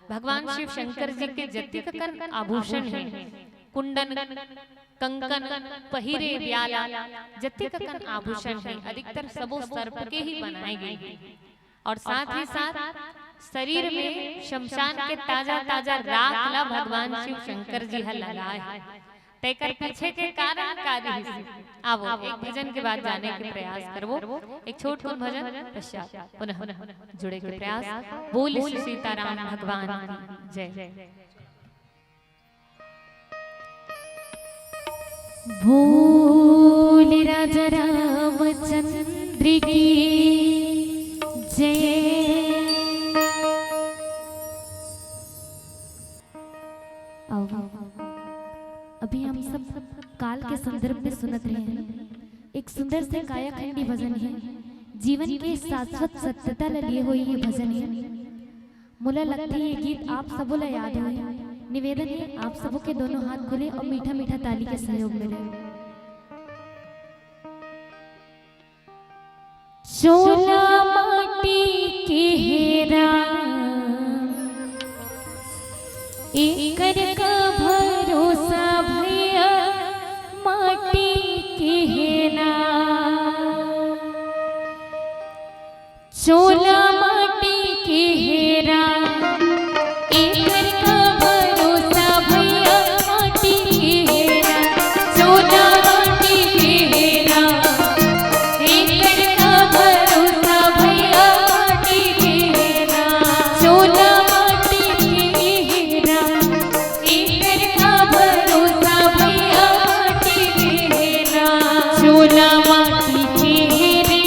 भगवान शिव शंकर जी के जतिक कन आभूषण हे, कुंडन, कंकन, पहिरे ब्याला, जतिक कन आभूषण हे, अधिकतर सबो सर्प के ही बनाए गे हे। और साथ ही साथ शरीर में शमशान के ताजा ताजा राख ला भगवान शिव शंकर जी ह लगाए हे। तेकर पीछे के कारण का रिहिस? आवो, एक भजन के बाद जाने के प्रयास करबो। एक छोट कुन भजन पश्चात पुनः जुड़े के प्रयास। बोल श्री सीताराम भगवान की जय। बोल राजा रामचंद्र की जय। आओ, अभी हम सब काल के संदर्भ में सुनत रहे हैं, एक सुंदर से कायाखंडी भजन है, जीवन के शाश्वत सत्यता ल लिए हुए ये भजन है। मोला लगथे ये गीत आप सबो ला याद होही। निवेदन हे आप सबो के दोनों हाथ खुले अउ मीठा मीठा ताली के सहयोग मिले। चोला माटी के हेरा, एकर का भरोसा भैया, माटी के हेरा। चोला माटी के हेरा, एकर का भरोसा भैया, माटी के हेरा। चोला माटी के हेरा, एकर का भरोसा भैया, माटी के हेरा। चोला माटी के हेरा, एकर का भरोसा भैया, माटी के हेरा। चोला माटी के हेरे।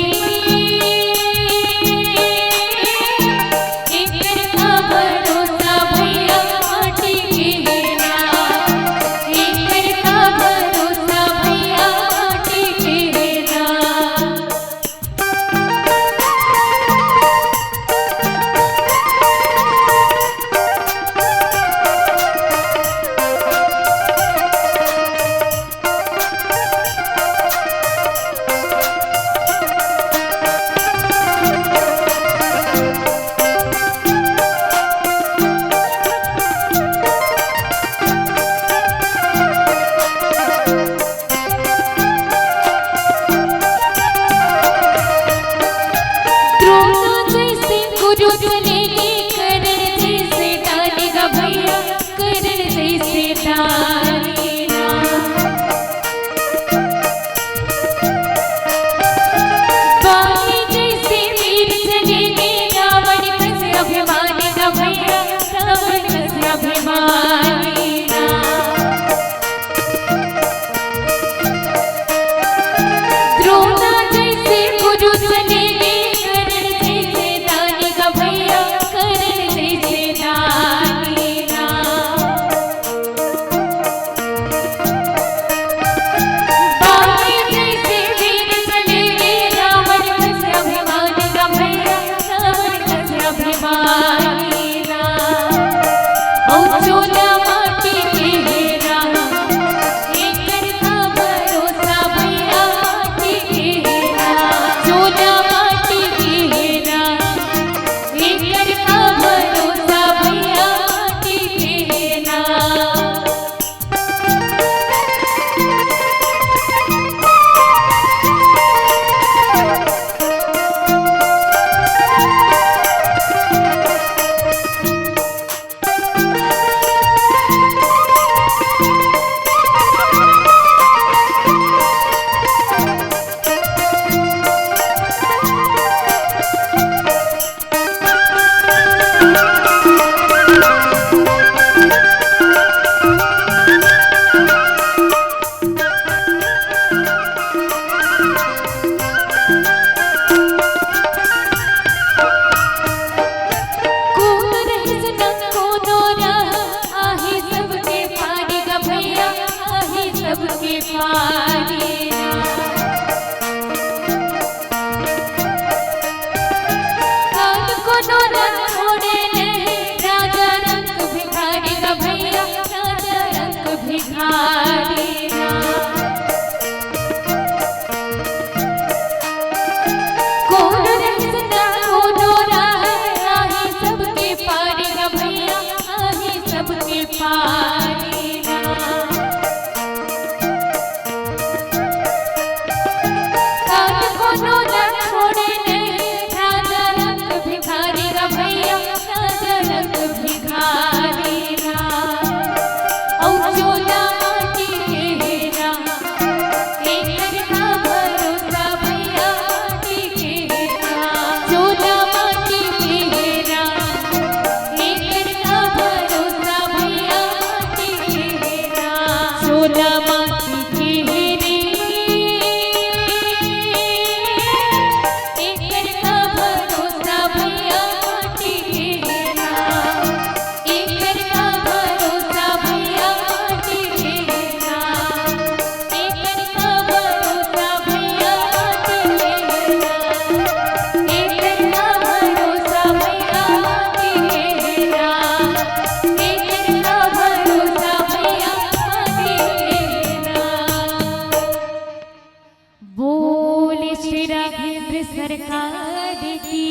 सरकार की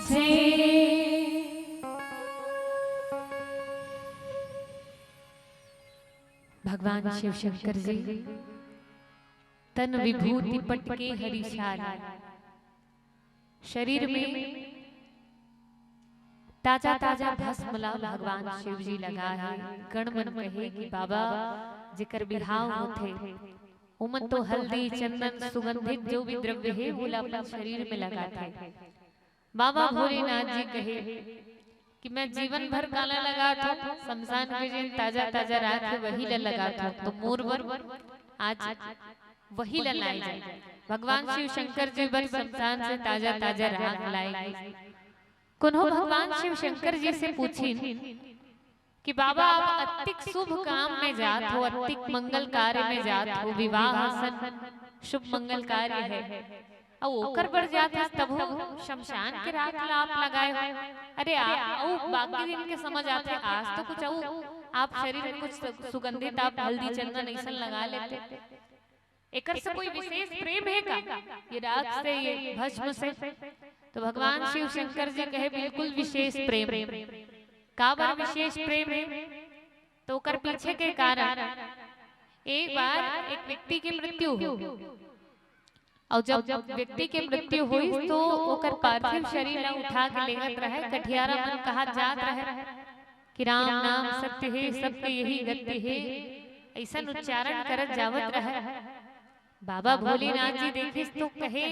जय। भगवान शिव शंकर जी तन विभूति पट के हरि छाल, शरीर में ताजा ताजा भस्म ला भगवान शिव जी लगा हे। गण मन कहे कि बाबा, जेकर बिहाव होथे, ओमन तो हल्दी, चंदन, सुगंधित जो भी द्रव्य हे, ओला अपन शरीर में लगाथे। बाबा भोलेनाथ जी कहे कि मैं जीवन भर काला लगात हूँ, शमशान के जेन ताजा ताजा राख हे, वही ला लगात हूँ, तो मोर बर आज वही ला लाए जाए। भगवान शिव शंकर जी बर शमशान से ताजा ताजा राख लाए गइस। कोनो भगवान शिव शंकर जी से पूछिन कि बाबा, आप अतिक शुभ काम में जात हो, अतिक मंगल कार्य में जात हो, विवाह असन शुभ मंगल कार्य हे, अउ ओकर बर जात हस, तभो शमशान के राख ला आप लगाए हो। अरे, आ, अउ बाकी दिन के समझ आथे, आज तो कुछ अउ आप शरीर में कुछ सु-, सुगंधित, आप हल्दी चंदन अइसन लगा लेते। एकर से कोई विशेष प्रेम हे का, ये राख से, ये भस्म से? तो भगवान शिव शंकर जी कहे, बिल्कुल विशेष प्रेम। काबर विशेष प्रेम हे? तो ओकर पीछे के कारण, एक बार एक व्यक्ति की मृत्यु हो, अउ जब व्यक्ति के मृत्यु होइस, तो ओकर पार्थिव शरीर ला उठा के लेगत रहे, कठियारा मन कहत जात रहे कि राम नाम सत्य हे, सबके यही गति हे, अइसन उच्चारण करत जावत रहे। बाबा भोलेनाथ जी देखिस तो कहे,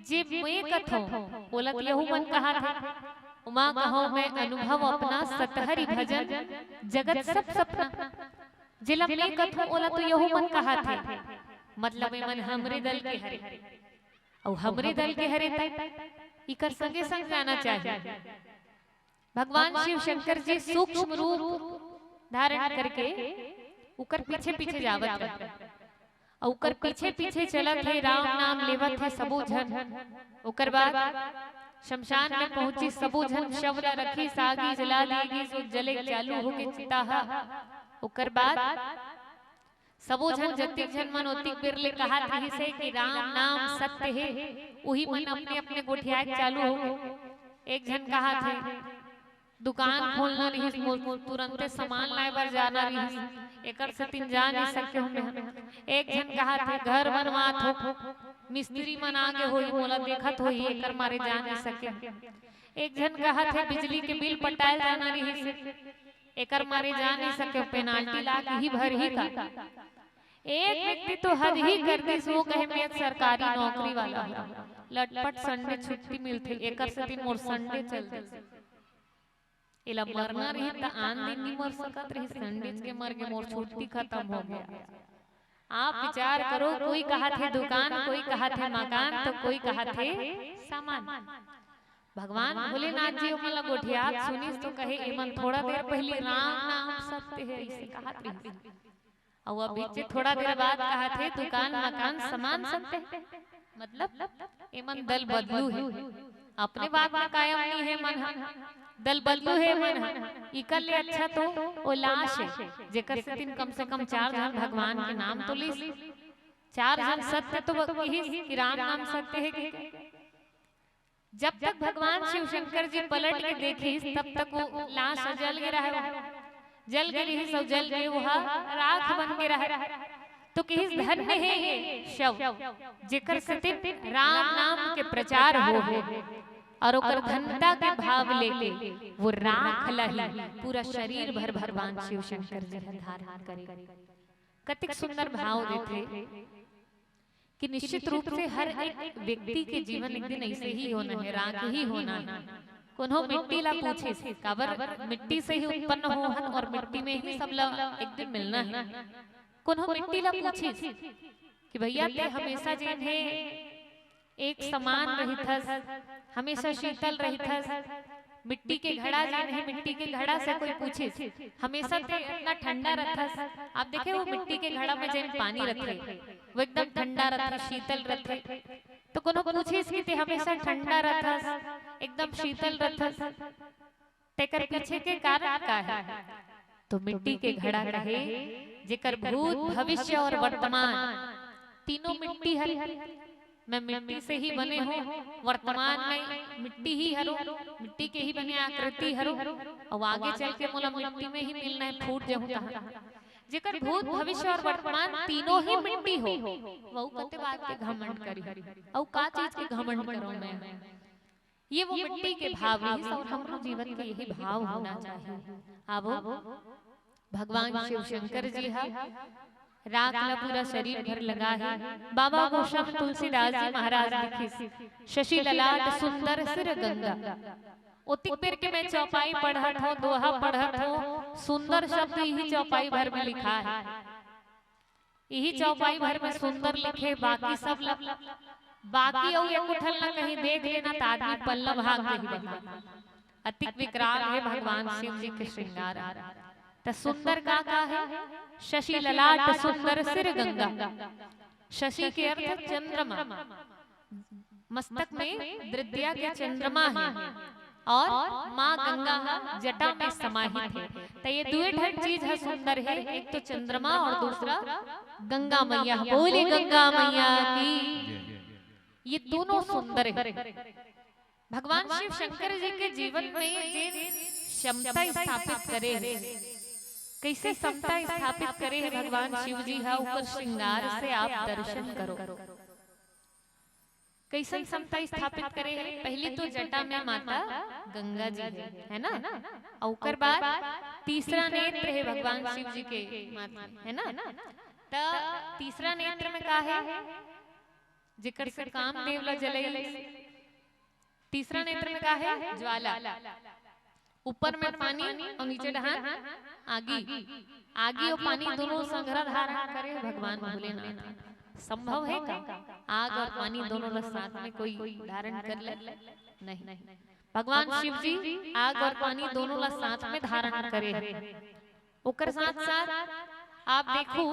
जे मैं कथों, ओला तो यहू मन कहत हे। उमा कहो मैं अनुभव अपना, सतहरि भजन जगत सब सपना। जेला मैं कथों, ओला तो यहू मन कहत हे। मतलब, एमन हमरे दल के हरे, अउ हमरे दल के हरे, त इकर संगे संग जाना चाहिए। भगवान शिव शंकर जी सूक्ष्म रूप धारण करके उकर पीछे पीछे जावत हे, अउ उकर पीछे पीछे चलत हे, राम नाम लेवत हे सबो झन। ओकर बाद शमशान में पहुंचिस, सबो झन शव ला रखिस, आगी जला दिए गिस, जले चालू होके चिता ह। ओकर बाद सबो झन, जतिक झन मन ओतिक बेर ले कहत रिहिस हे कि राम नाम सत्य हे, उही मन अपने अपने गोठियाए चालू हो गे। एक झन कहत हे, दुकान खोलना रिहिस, मोर तुरंते सामान लाए बर जाना रिहिस, एकर सेतिन जा नइ सके हूं मैं। एक झन कहत हे, घर बनवात हो, मिस्त्री मन आगे होही, मोला देखत होही, एकर मारे जा नइ सके। एक झन कहत हे, बिजली के बिल पटाए जाना रिहिस, एकर मारे जा नइ सके, पेनाल्टी लाग ही भरही का। एक व्यक्ति तो हद ही कर दिस, वो कहे, मैं सरकारी नौकरी वाला हूँ, लटपट संडे छुट्टी मिलथे, एकर सेती मोर संडे चल दिस। एला मरना रही त आन दिन नहीं मर सकत रही, संडे के मर के मोर छुट्टी खत्म हो गया। आप विचार करो, कोई कहत हे दुकान, कोई कहत हे मकान, तो कोई कहत हे सामान। भगवान भोलेनाथ जी ओमन ला गोठियात सुनिस तो कहे, एमन थोड़ा देर पहली राम नाम सत्य हे, अइसे कहत रहिस। अउ अभी जे थोड़ा देर बाद कहत हे, दुकान, मकान, सामान सत्य हे। मतलब, एमन दल बदलू हे, अपने बात में कायम नहीं हे मन ह, दल बदलू हे मन ह। इकर ले अच्छा तो ओ लाश हे, जेकर सेतिन कम से कम चार झन भगवान के नाम तो लिस। चार झन सत्य तो किहिस कि राम नाम सत्य हे कि जब तक भगवान शिव शंकर जी पलट के देखिस, तब तक वो लाश जल गे रहे, जल गे रिहिस अउ जल के वो ह राख बन के रहे। तो किहिस, धन्य हे ये शव, जेकर सेतिन राम नाम के प्रचार हो हे, अउ ओकर धन्यता के भाव लेके वो राख ला ही पूरा शरीर भर भगवान शिव शंकर जी ह धारण करे। कतिक सुंदर भाव देथे कि निश्चित रूप से हर एक व्यक्ति के जीवन एक दिन अइसे ही होना हे, राख ही होना हे। कोनो मिट्टी ला पूछिस, काबर मिट्टी से ही उत्पन्न हो हन अउ मिट्टी में ही सब ला एक दिन मिलना हे। कोनो मिट्टी ला पूछिस कि भैया, ते हमेशा जेन हे एक समान रहिथस, हमेशा शीतल रहिथस, मिट्टी के घड़ा जेन हे, मिट्टी के घड़ा से कोई पूछिस, हमेशा ते इतना ठंडा रथस। आप देखे, वो मिट्टी के घड़ा में जेन पानी रथे, वो एकदम ठंडा रथे, शीतल रथे। तो कोनो पूछिस कि ते हमेशा ठंडा रथस, एकदम शीतल रथस, तेकर पीछे के कारण का हे? तो मिट्टी के घड़ा कहे, जेकर भूत, भविष्य अउ वर्तमान तीनों मिट्टी हरे। मैं मिट्टी से ही बने हूँ, वर्तमान में मिट्टी ही हरो, मिट्टी के ही बने आकृति हरो, अउ आगे चल के मोला मिट्टी में ही मिलना है, फूट जाहूँ तहाँ। जेकर भूत, भविष्य और वर्तमान तीनों ही मिट्टी हो, वहू कते बात के घमंड करी, अउ का चीज के घमंड करो मैं? ये वो मिट्टी के भाव रहिस और हमरो जीवन के यही भाव होना चाहिए। आवो, भगवान शिव शंकर जी हा राख ला पूरा शरीर भर लगा है। बाबा गोस्वामी तुलसीदास जी महाराज लिखिस, "शशि ललाट सुंदर सिर गंगा।" ओतिक बेर के मैं चौपाई पढ़त हूँ, दोहा पढ़त हूँ, सुंदर शब्द यही चौपाई भर में लिखा है। यही चौपाई भर में सुंदर लिखे, बाकी सब ल-, बाकी अउ एको ठन ला कहीं देख लेना त आदमी पल्ला भाग जाही बता। अतिक विकराल है भगवान शिव जी के श्रृंगार। त सुंदर का का है? शशि ललाट सुंदर सिर गंगा। शशि के अर्थ चंद्रमा, मस्तक में दृद्या के चंद्रमा है और माँ गंगा ह जटा में समाहित है। त ये दुए ठन चीज ह सुंदर है, एक तो चंद्रमा और दूसरा गंगा मैया। बोले गंगा मैया की। ये दोनों सुंदर है। भगवान शिव शंकर जी के जीवन में जे समता स्थापित करे है, कैसे समता स्थापित करे है भगवान शिव जी हा, ओकर श्रृंगार से आप दर्शन करो। कैसन समता स्थापित करे है? पहली तो जटा में माता गंगा जी है, है ना? और ओकर बाद तीसरा नेत्र है भगवान शिव जी के माथे, है ना? त तीसरा नेत्र में का है? जेकर से कामदेव ला जलई। तीसरा नेत्र में का है? ज्वाला। ऊपर में पानी और नीचे डहान आगी। आगी और पानी दोनों संघरा धारण करे भगवान भोलेनाथ। संभव है का? आग और पानी दोनों ला साथ में कोई धारण कर ले? नहीं। भगवान शिव जी आग और पानी दोनों ला साथ में धारण करे है। ओकर साथ साथ आप देखो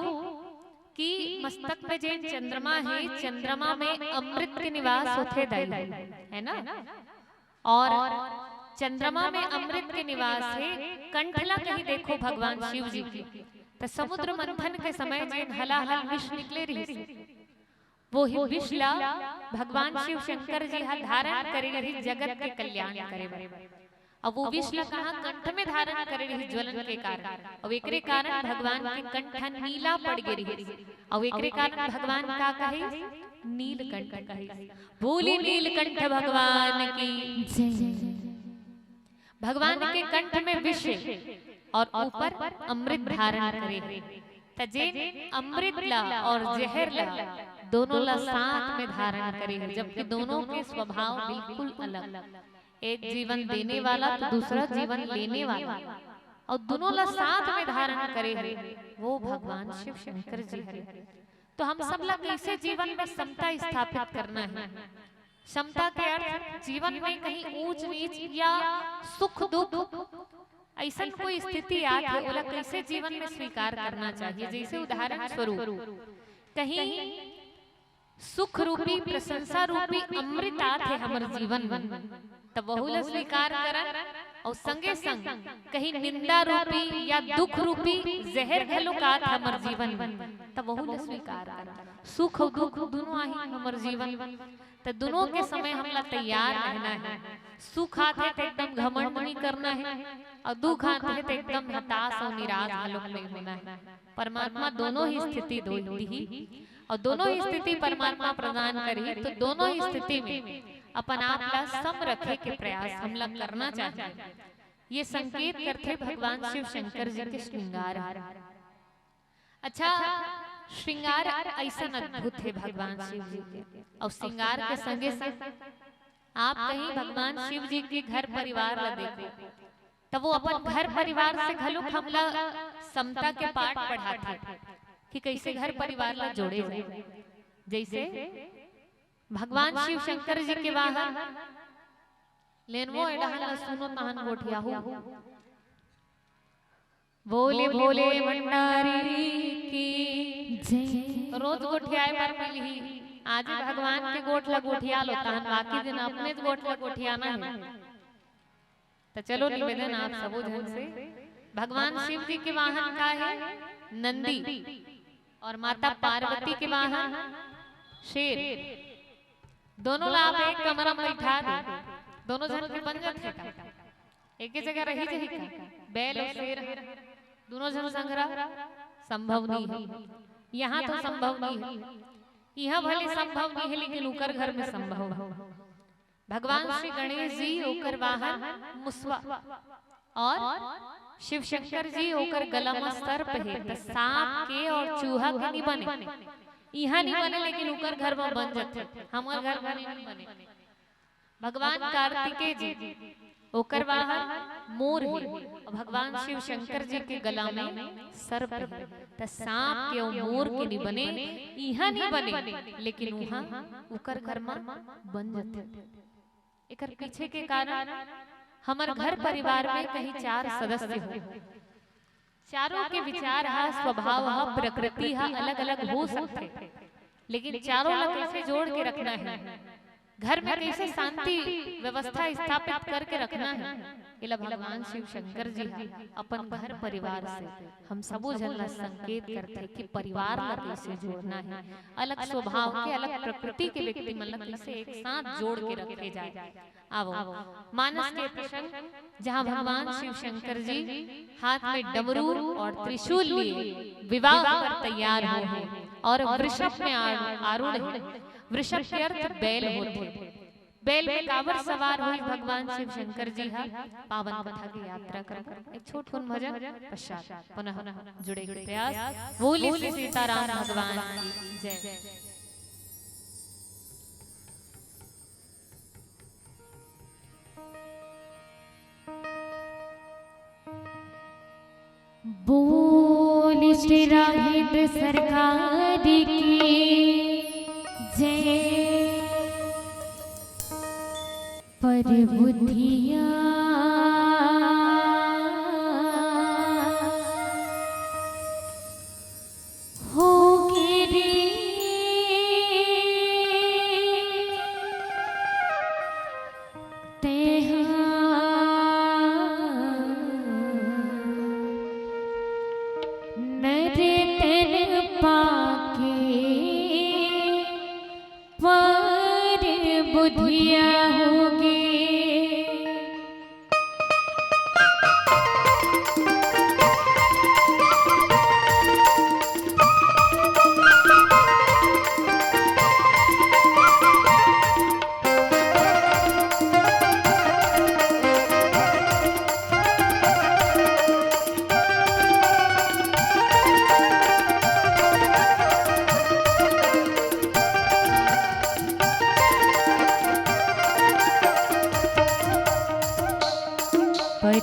कि मस्तक में जेन चंद्रमा है, चंद्रमा में अमृत के निवास होथे दाई, है ना? और चंद्रमा में अमृत के निवास है। कंठ ला कहीं देखो भगवान शिव जी के, त समुद्र मंथन के समय जेन हलाहल विष निकले रहिस, वही विष ला भगवान शिव शंकर जी हा धारण करे रहिस जगत के कल्याण करे बर। अब वो विष ला कहाँ? कंठ में धारण करे रहिस ज्वलन के कारण। अब एकरे कारण भगवान के कंठ नीला पड़ गे रहिस। अब एकरे कारण भगवान का कहिस? नीलकंठ कहिस। बोले नीलकंठ भगवान की। भगवान के कंठ में विष और ऊपर अमृत धारण करे है। त जेन अमृत ला और जहर ला दोनों ला साथ में धारण करे है, जबकि दोनों के स्वभाव बिल्कुल अलग। एक जीवन देने वाला तो दूसरा जीवन लेने वाला, और दोनों ला साथ में धारण करे है, वो भगवान शिव शंकर जी हरे। तो हम सब ला कैसे जीवन में समता स्थापित करना है? समता के अर्थ जीवन में कहीं ऊंच नीच या सुख दुख, ऐसन कोई स्थिति आत है, ओला कैसे जीवन में स्वीकार करना चाहिए। जैसे उदाहरण स्वरूप, कहीं सुख रूपी, प्रशंसा रूपी अमृत आत है हमर जीवन में, त वहू ला स्वीकार करन, और संगे संग कहीं निंदा रूपी या दुख रूपी जहर घलो आत हमर जीवन में, त वहू ला स्वीकार करन। सुख और दुख दोनों आही हमर जीवन में, त दोनों के समय हमला तैयार रहना है। सुख आथे त एकदम घमंड नहीं करना है, और दुख आथे त एकदम हताश और निराश घलो नहीं होना है। परमात्मा दोनों ही स्थिति दो दिही, और दोनों ही स्थिति परमात्मा प्रदान करही, तो दोनों ही स्थिति में अपन आप ला सम रखे के प्रयास हमला करना चाहिए। ये संकेत करथे भगवान शिव शंकर जी के श्रृंगार। अच्छा, श्रृंगार ऐसन अद्भुत है भगवान शिव जी के, और श्रृंगार के संगे संग आप कहीं भगवान शिव जी के घर परिवार ला देखो, तब वो अपन घर परिवार से घलो हमला समता के पाठ पढ़ाथे कि कैसे घर परिवार ला जोड़े जाए। जैसे भगवान शिव शंकर जी के वाहन लेनवो एडहन ला सुनो तहन गोठियाहू। बोले भोले भंडारी की। जय। रोज गोठियाए बर मिलही। आज ही भगवान के गोठ ला गोठिया लो, तहन बाकी दिन अपने गोठ ला गोठियाना है। तो चलो निवेदन आप सबो झन से, भगवान शिव जी के वाहन का है? नंदी। और माता पार्वती के वाहन शेर। दोनों ला आप एक कमरा में बैठा दे, दोनों झन के बन जाथे का? एके जगह रही जाही का? बैल अउ शेर ह, दोनों झन संघरा? संभव नहीं है। यहाँ तो संभव नहीं है, यहाँ भले संभव नहीं है, लेकिन उकर घर में संभव है। भगवान श्री गणेश जी, ओकर वाहन मुसवा, और शिव शंकर जी, ओकर गला म सर्प हे, त सांप के और चूहा के नहीं बने। इहाँ नहीं बने, लेकिन उकर घर म बन जाथे, हमर घर म नहीं बने। भगवान कार्तिकेय जी, ओकर वाहन मोर हे, और भगवान शिव शंकर जी के गला में सर्प हे, त सांप के और मोर के नहीं बने, इहाँ नहीं बने, लेकिन उहाँ उकर घर म बन जाथे। एकर पीछे के कारण, हमर घर परिवार में कहीं चार सदस्य हो, चारों के विचार ह, स्वभाव ह, प्रकृति ह अलग-अलग हो सकथे, लेकिन चारों ला कैसे जोड़ के रखना है, घर में कैसे शांति व्यवस्था स्थापित करके रखना है, एला भगवान शिव शंकर जी ह अपन घर परिवार से हम सबो झन ला संकेत करथे कि परिवार ला कैसे जोड़ना है, अलग स्वभाव के, अलग प्रकृति के व्यक्ति मन ला कैसे एक साथ जोड़ के रखे जाए। आवो, मानस के प्रसंग, जहाँ भगवान शिव शंकर जी हाथ में डमरू और त्रिशूल लिए विवाह पर तैयार हो हैं और वृषभ में आरू-, आरूढ़ है। वृषभ के अर्थ बैल होथे। बैल में काबर सवार होइस भगवान शिव शंकर जी हा, पावन कथा की यात्रा करबो। एक छोट कुन भजन पश्चात पुनः जुड़े के प्रयास। बोलिए श्री सीताराम भगवान की जय। बोल श्री राघेंद्र सरकार की जय। परबुधिया हो गे रे तेहा नर तन पाके परबुधिया हो गे।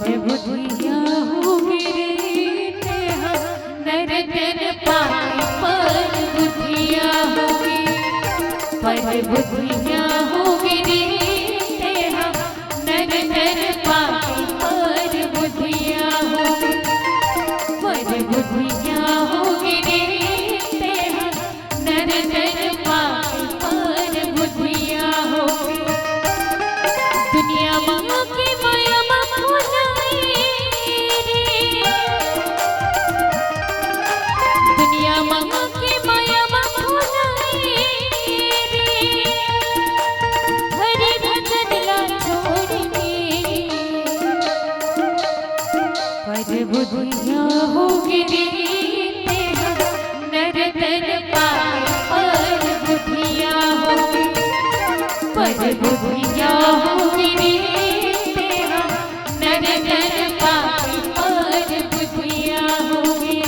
परबुधिया हो गे रे तेहा नर तन पाके परबुधिया हो गे। परबुधिया हो गे रे तेहा नर तन पाके परबुधिया हो गे। परबुधिया हो गे रे तेहा नर तन पाके परबुधिया हो गे। दुनिया मा के माया मा भुलाए रे। दुनिया मा के माया मा भुलाए रे। हरि भजन ला छोड़ के परबुधिया हो गे रे तेहा नर तन पाके परबुधिया हो गे। परबुधिया हो गे रे तेहा नर तन पाके परबुधिया हो गे।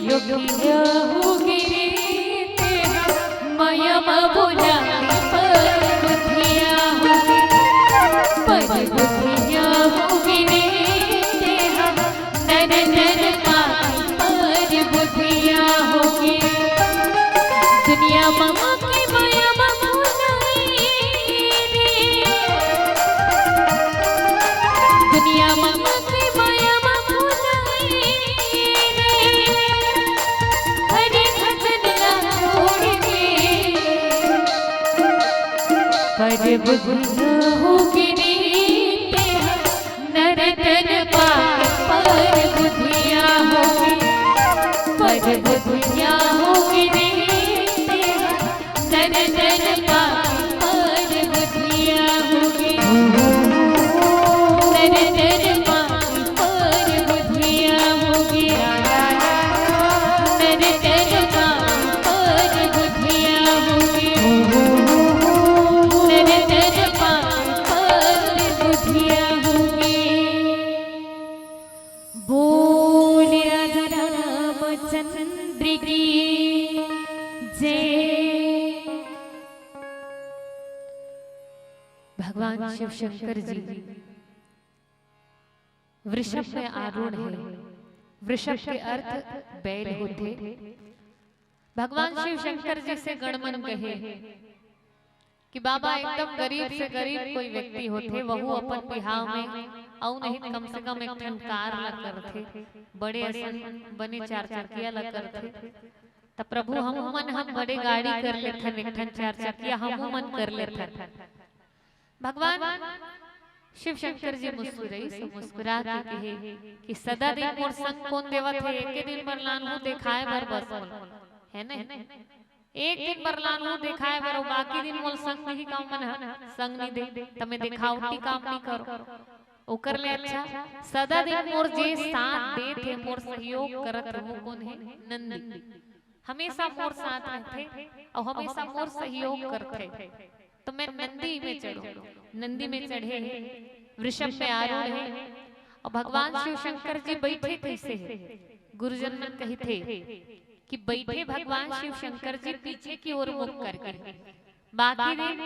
योगिया होगे रे तेहा, मया म बोला के परबुधिया होगे, परबुधिया होगे रे तेहा, नर नर पाके परबुधिया होगे। दुनिया म के मया म भुलाए रे, दुनिया म के मया म भुलाए रे, हरे भजन ला छोड़ के। परबुधिया होगे रे तेहा, नर नर पाके परबुधिया होगे, परबुधिया होगे रे तेहा, नर नर पाके परबुधिया होगे, नर नर पाके परबुधिया होगे, नर नर पाके परबुधिया होगे, नर नर पाके परबुधिया होगे। बोल राजा रामचंद्र की जय। भगवान शिव शंकर जी वृषभ में आरूढ़ है। वृषभ के अर्थ बैल होथे। भगवान शिव शंकर जी से गणमन कहे कि बाबा, एकदम गरीब से गरीब कोई व्यक्ति होथे, वहू अपन बिहाव में अउ नहीं कम से कम एक ठन कार ला करथे, बड़े असन बने चार चकिया ला करथे, त प्रभु हमू मन ह बड़े गाड़ी कर लेथन, एक ठन चार चकिया हमू मन कर लेथन। भगवान शिव शंकर जी मुस्कुराइस, मुस्कुरा के कहे कि सदा दिन मोर संग कोन देवत हे, एके दिन बर लानहूं देखाए बर बस मोला, है न? एक दिन बर लानहूं देखाए बर, अउ बाकी दिन मोला संग नहीं, का मन ह संग नहीं दे, त मैं देखावटी काम नहीं करो। ओकर ले अच्छा सदा दिन मोर जे साथ देत हे, मोर सहयोग करत हे, वो कोन हे? नंदी। हमेशा मोर साथ रहिथे अउ हमेशा मोर सहयोग करथे, त मैं नंदी में चढ़ूं। नंदी में चढ़े हे, वृषभ में आरूढ़ हे, अउ भगवान शिव शंकर जी बइठे कइसे हे? गुरुजन मन कहिथे कि बइठे भगवान शिव शंकर जी पीछे की ओर मुख करके। बाकी दिन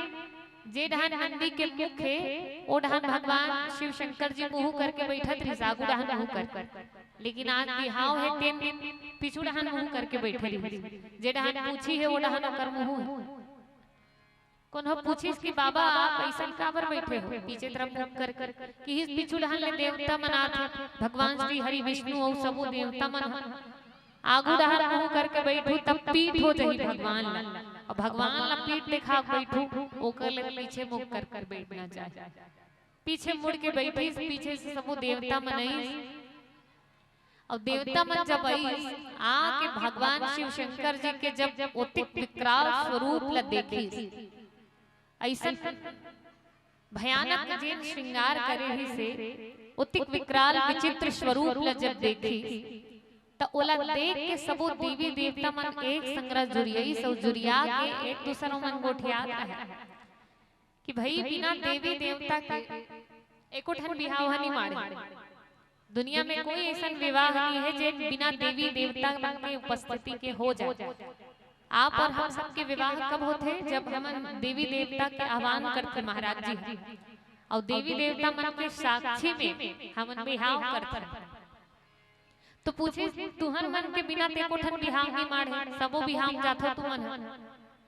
जे डहन नंदी के मुख हे, ओ डहन भगवान शिव शंकर जी मुंह करके बइठत रिहिस, आगू डहन मुंह करके। लेकिन आज बिहाव हे, तेन दिन पीछू डहन मुंह करके बइठे रिहिस। जे डहन पूछी हे, ओ डहन ओकर मुंह हे। कोनो पूछिस कि बाबा, आप अइसन काबर बइठे हो पीछे तरफ मुख करके? किहिस, पीछू डहन ले देवता मन आथे, भगवान श्री हरि, विष्णु अउ सबो देवता मन ह। आगू डहन मुंह करके बइठू, तब पीठ हो जाही भगवान ला, अउ भगवान ला पीठ देखा के बइठू, ओकर ले पीछे मुख करके बइठना चाही। पीछे मुड़ के बइठिस, पीछे से सबो देवता मन आइस। अउ देवता मन जब आइस, आके भगवान शिव शंकर जी के जब ओतिक विकराल स्वरूप ला देखिस, अइसन भयानक जेन श्रृंगार करे रिहिसे, ओतिक विकराल विचित्र स्वरूप ला जब देखिस, त ओला देख के सबो देवी देवता मन एक संग जुरियाइस अउ जुरिया के एक दूसर मन गोठियात रहे कि भई, बिना देवी देवता के एको ठन बिहाव ह नइ माड़े। दुनिया में कोई अइसन विवाह नइ हे, जेन बिना देवी देवता मन के उपस्थिति के हो जाए। आप अउ हम सबके विवाह कब होथे? जब हमन देवी देवता के आह्वान करथे महाराज जी ह, अउ देवी देवता मन के साक्षी में हमन बिहाव करथन। त पूछिस, तुंहर मन के बिना त एको ठन बिहाव नइ माड़े, सबो बिहाव जाथो तुमन ह।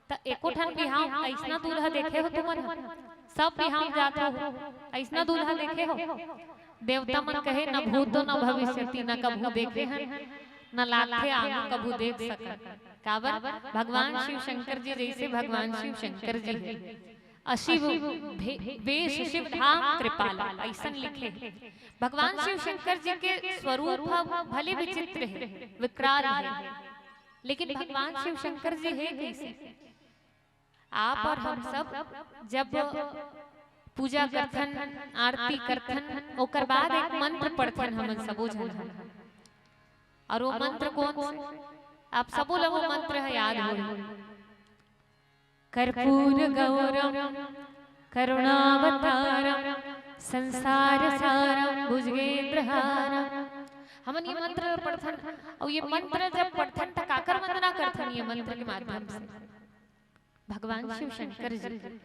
त एको ठन बिहाव अइसना दूल्हा देखे हो तुमन ह? सब बिहाव जाथो, अइसना दूल्हा देखे हो? देवता मन कहे, "न भूतो न भविष्यति, न कभू देखे हन, न लागथे आगू कभू देख सकन।" काबर? भगवान शिव शंकर जी जइसे भगवान शिव शंकर जी हे। अशिव भे-, वेश शिव धाम कृपाला, अइसन लिखे हे। भगवान शिव शंकर जी के स्वरूप ह भले विचित्र हे, विकराल हे, लेकिन भगवान शिव शंकर जी हे कइसे? आप अउ हम सब जब पूजा करथन, आरती करथन, ओकर बाद एक मंत्र पढ़थन हमन सबो झन ह। अउ वो मंत्र कोन से? आप सबो ला वो मंत्र ह याद होही। कर्पूर गौरम करुणावतारम संसार सारम भुजगेंद्रहारम हमन ये मंत्र पढ़थन, अउ ये मंत्र जब पढ़थन, त काकर वंदना करथन ये मंत्र के माध्यम से? भगवान शिव शंकर जी।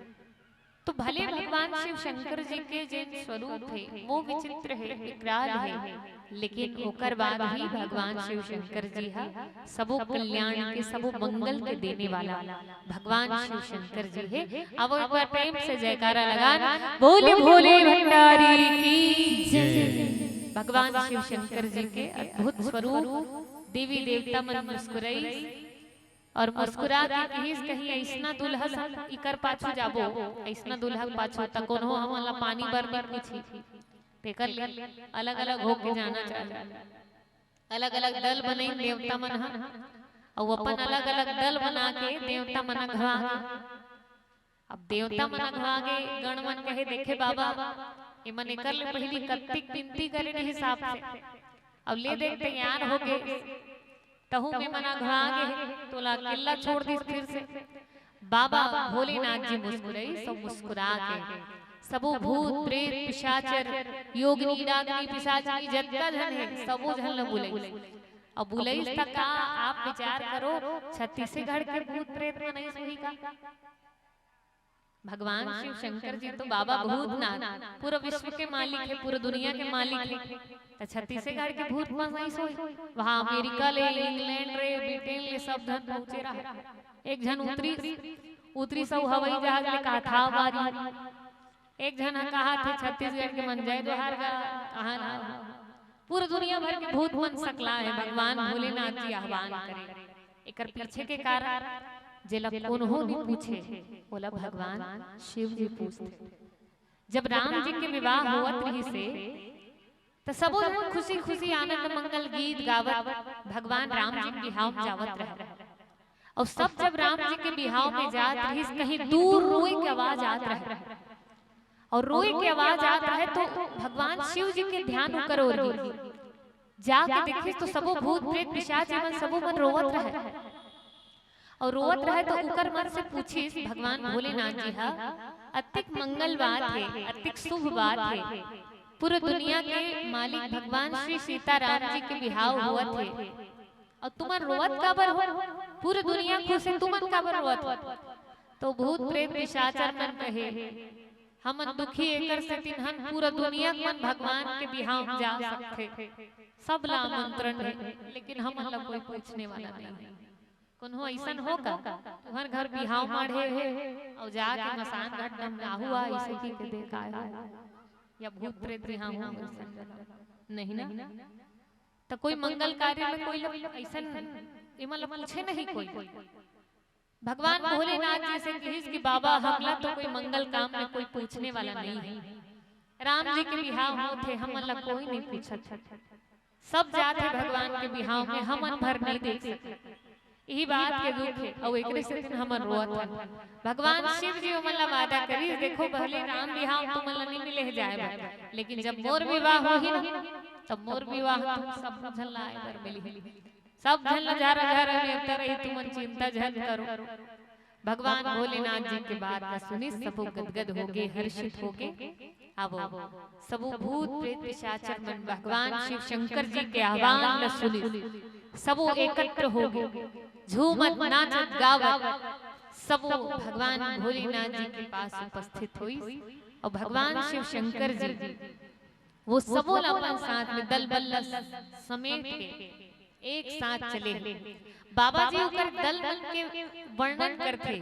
तो भले भगवान शिव शंकर जी के जेन स्वरूप हे, वो विचित्र हे, विकराल हे, लेकिन ओकर बाद भी भगवान शिव शंकर जी ह सबो कल्याण के, सबो मंगल के देने वाला भगवान शिव शंकर जी हे। अब एक बार प्रेम से जयकारा लगान, बोले भोले भंडारी की जय। भगवान शिव शंकर जी के अद्भुत स्वरूप, देवी देवता मन मुस्कुराई और मुस्कुरा के कहिस, "कहीं अइसना दूल्हा संग इकर पाछू जाबो, अइसना दूल्हा के पाछू त कोनो हमन ला पानी बर नइ पूछी।" तेकर ले अलग-अलग होके जाना चाही। अलग-अलग दल बनाइन देवता मन ह, अउ अपन अलग-अलग दल बना के देवता मन अघवा गे। अब देवता मन अघवा गे, गण मन कहे, "देखे बाबा, एमन एकर ले पहिली कत्तिक बिनती करे रिहिस आप से, अब ले देख तैयार हो गे, तहू में मन अघवा गे, तोला अकेल्ला छोड़ दिस फिर से।" बाबा भोलेनाथ जी मुस्कुराइस, सब मुस्कुरा के सबो भूत प्रेत पिशाचर, योगिनी डाकिनी पिशाचिनी जतका झन हे, सबो झन ल बुलाइस। अब बुलाइस त का, आप विचार करो, छत्तीसगढ़ के भूत प्रेत मन अइस होही का? भगवान शिव शंकर जी तो बाबा भूतनाथ, पूरा विश्व के मालिक हे, पूरा दुनिया के मालिक हे। त छत्तीसगढ़ के भूत मन अइस होही? वहां अमेरिका ले, इंग्लैंड रे, ब्रिटेन ले सब झन पहुंचे रहा। एक झन उतरिस, उतरिस अउ हवाई जहाज ले कहा था बारी। एक झन ह कहा थे, "छत्तीसगढ़ के मन जय जोहार गा, कहाँ ना?" पूरा दुनिया भर के भूत मन सकला हे, भगवान भोलेनाथ जी आह्वान करे। एकर पीछे के कारण, जेला कोनो नइ पूछे, ओला भगवान शिव जी पूछथे। जब राम जी के विवाह होवत रिहिसे, त सबो झन खुशी-खुशी आनंद मंगल गीत गावत भगवान राम जी के बिहाव म जावत रहे। अउ सब जब राम जी के बिहाव में जात रिहिस, कहीं दूर रोए के आवाज आत रहे। अउ रोए के आवाज आत रहे, तो भगवान शिव जी के ध्यान ओकर ओर गे। जाके देखिस, तो सबो भूत प्रेत पिशाच मन, सबो मन रोवत रहे। अउ रोवत रहे, तो ओकर मन से पूछिस भगवान भोलेनाथ जी ह, "अतिक मंगल बात हे, अतिक शुभ बात हे, पूरा दुनिया के मालिक भगवान श्री सीताराम जी के बिहाव होवत हे, अउ तुमन रोवत काबर हो? पूरा दुनिया खुश हे, तुमन काबर रोवत हो?" तो भूत प्रेत पिशाचर मन कहे, "हमन दुखी एकर सेतिन हन, पूरा दुनिया के मन भगवान के बिहाव म जा सकथे, सब ला आमंत्रण हे, लेकिन हमन ला कोई पूछने वाला नहीं हे।" कोनो अइसन हो का? तुहर घर बिहाव माढ़े हे, अउ जाके मसान घाट डमनाहू आ, अइसे कहिके देख आए हो, या भूत प्रेत बिहाव हो, अइसन नहीं ना? त कोई मंगल कार्य में कोई लोग अइसन, एमन ला पूछे नहीं कोई। भगवान भोलेनाथ जी से कहिस कि, "बाबा, हमला तो कोई मंगल काम में कोई पूछने वाला नहीं हे। राम जी के बिहाव होथे, हमन ला कोई नहीं पूछत। सब जात हे भगवान के बिहाव में, हमन भर नहीं देख सकत। यही बात के दुख हे, अउ एकरे सेतिन हमन रोवत हन।" भगवान शिव जी ओमन ला वादा करिस, "देखो, भले राम बिहाव तुमन ला नहीं मिले हे जाए बर, लेकिन जब मोर विवाह होही ना, तब मोर विवाह तुम सब झन ला आए बर मिलही। सब झन ला झारा झारा नेवता रही, तुमन चिंता झन करो।" भगवान भोलेनाथ जी के बात ला सुनिस, सबो गदगद होगे, हर्षित होगे। आवो, सबो भूत प्रेत पिशाचर मन भगवान शिव शंकर जी के आह्वान ला सुनिस, सबो एकत्र होगे, झूमत नाचत गावत सबो भगवान भोलेनाथ जी के पास उपस्थित होइस। अउ भगवान शिव शंकर जी वो सबो ला अपन साथ में दल बल ला समेट के एक साथ चले हे। बाबा जी ओकर दल बल के वर्णन करथे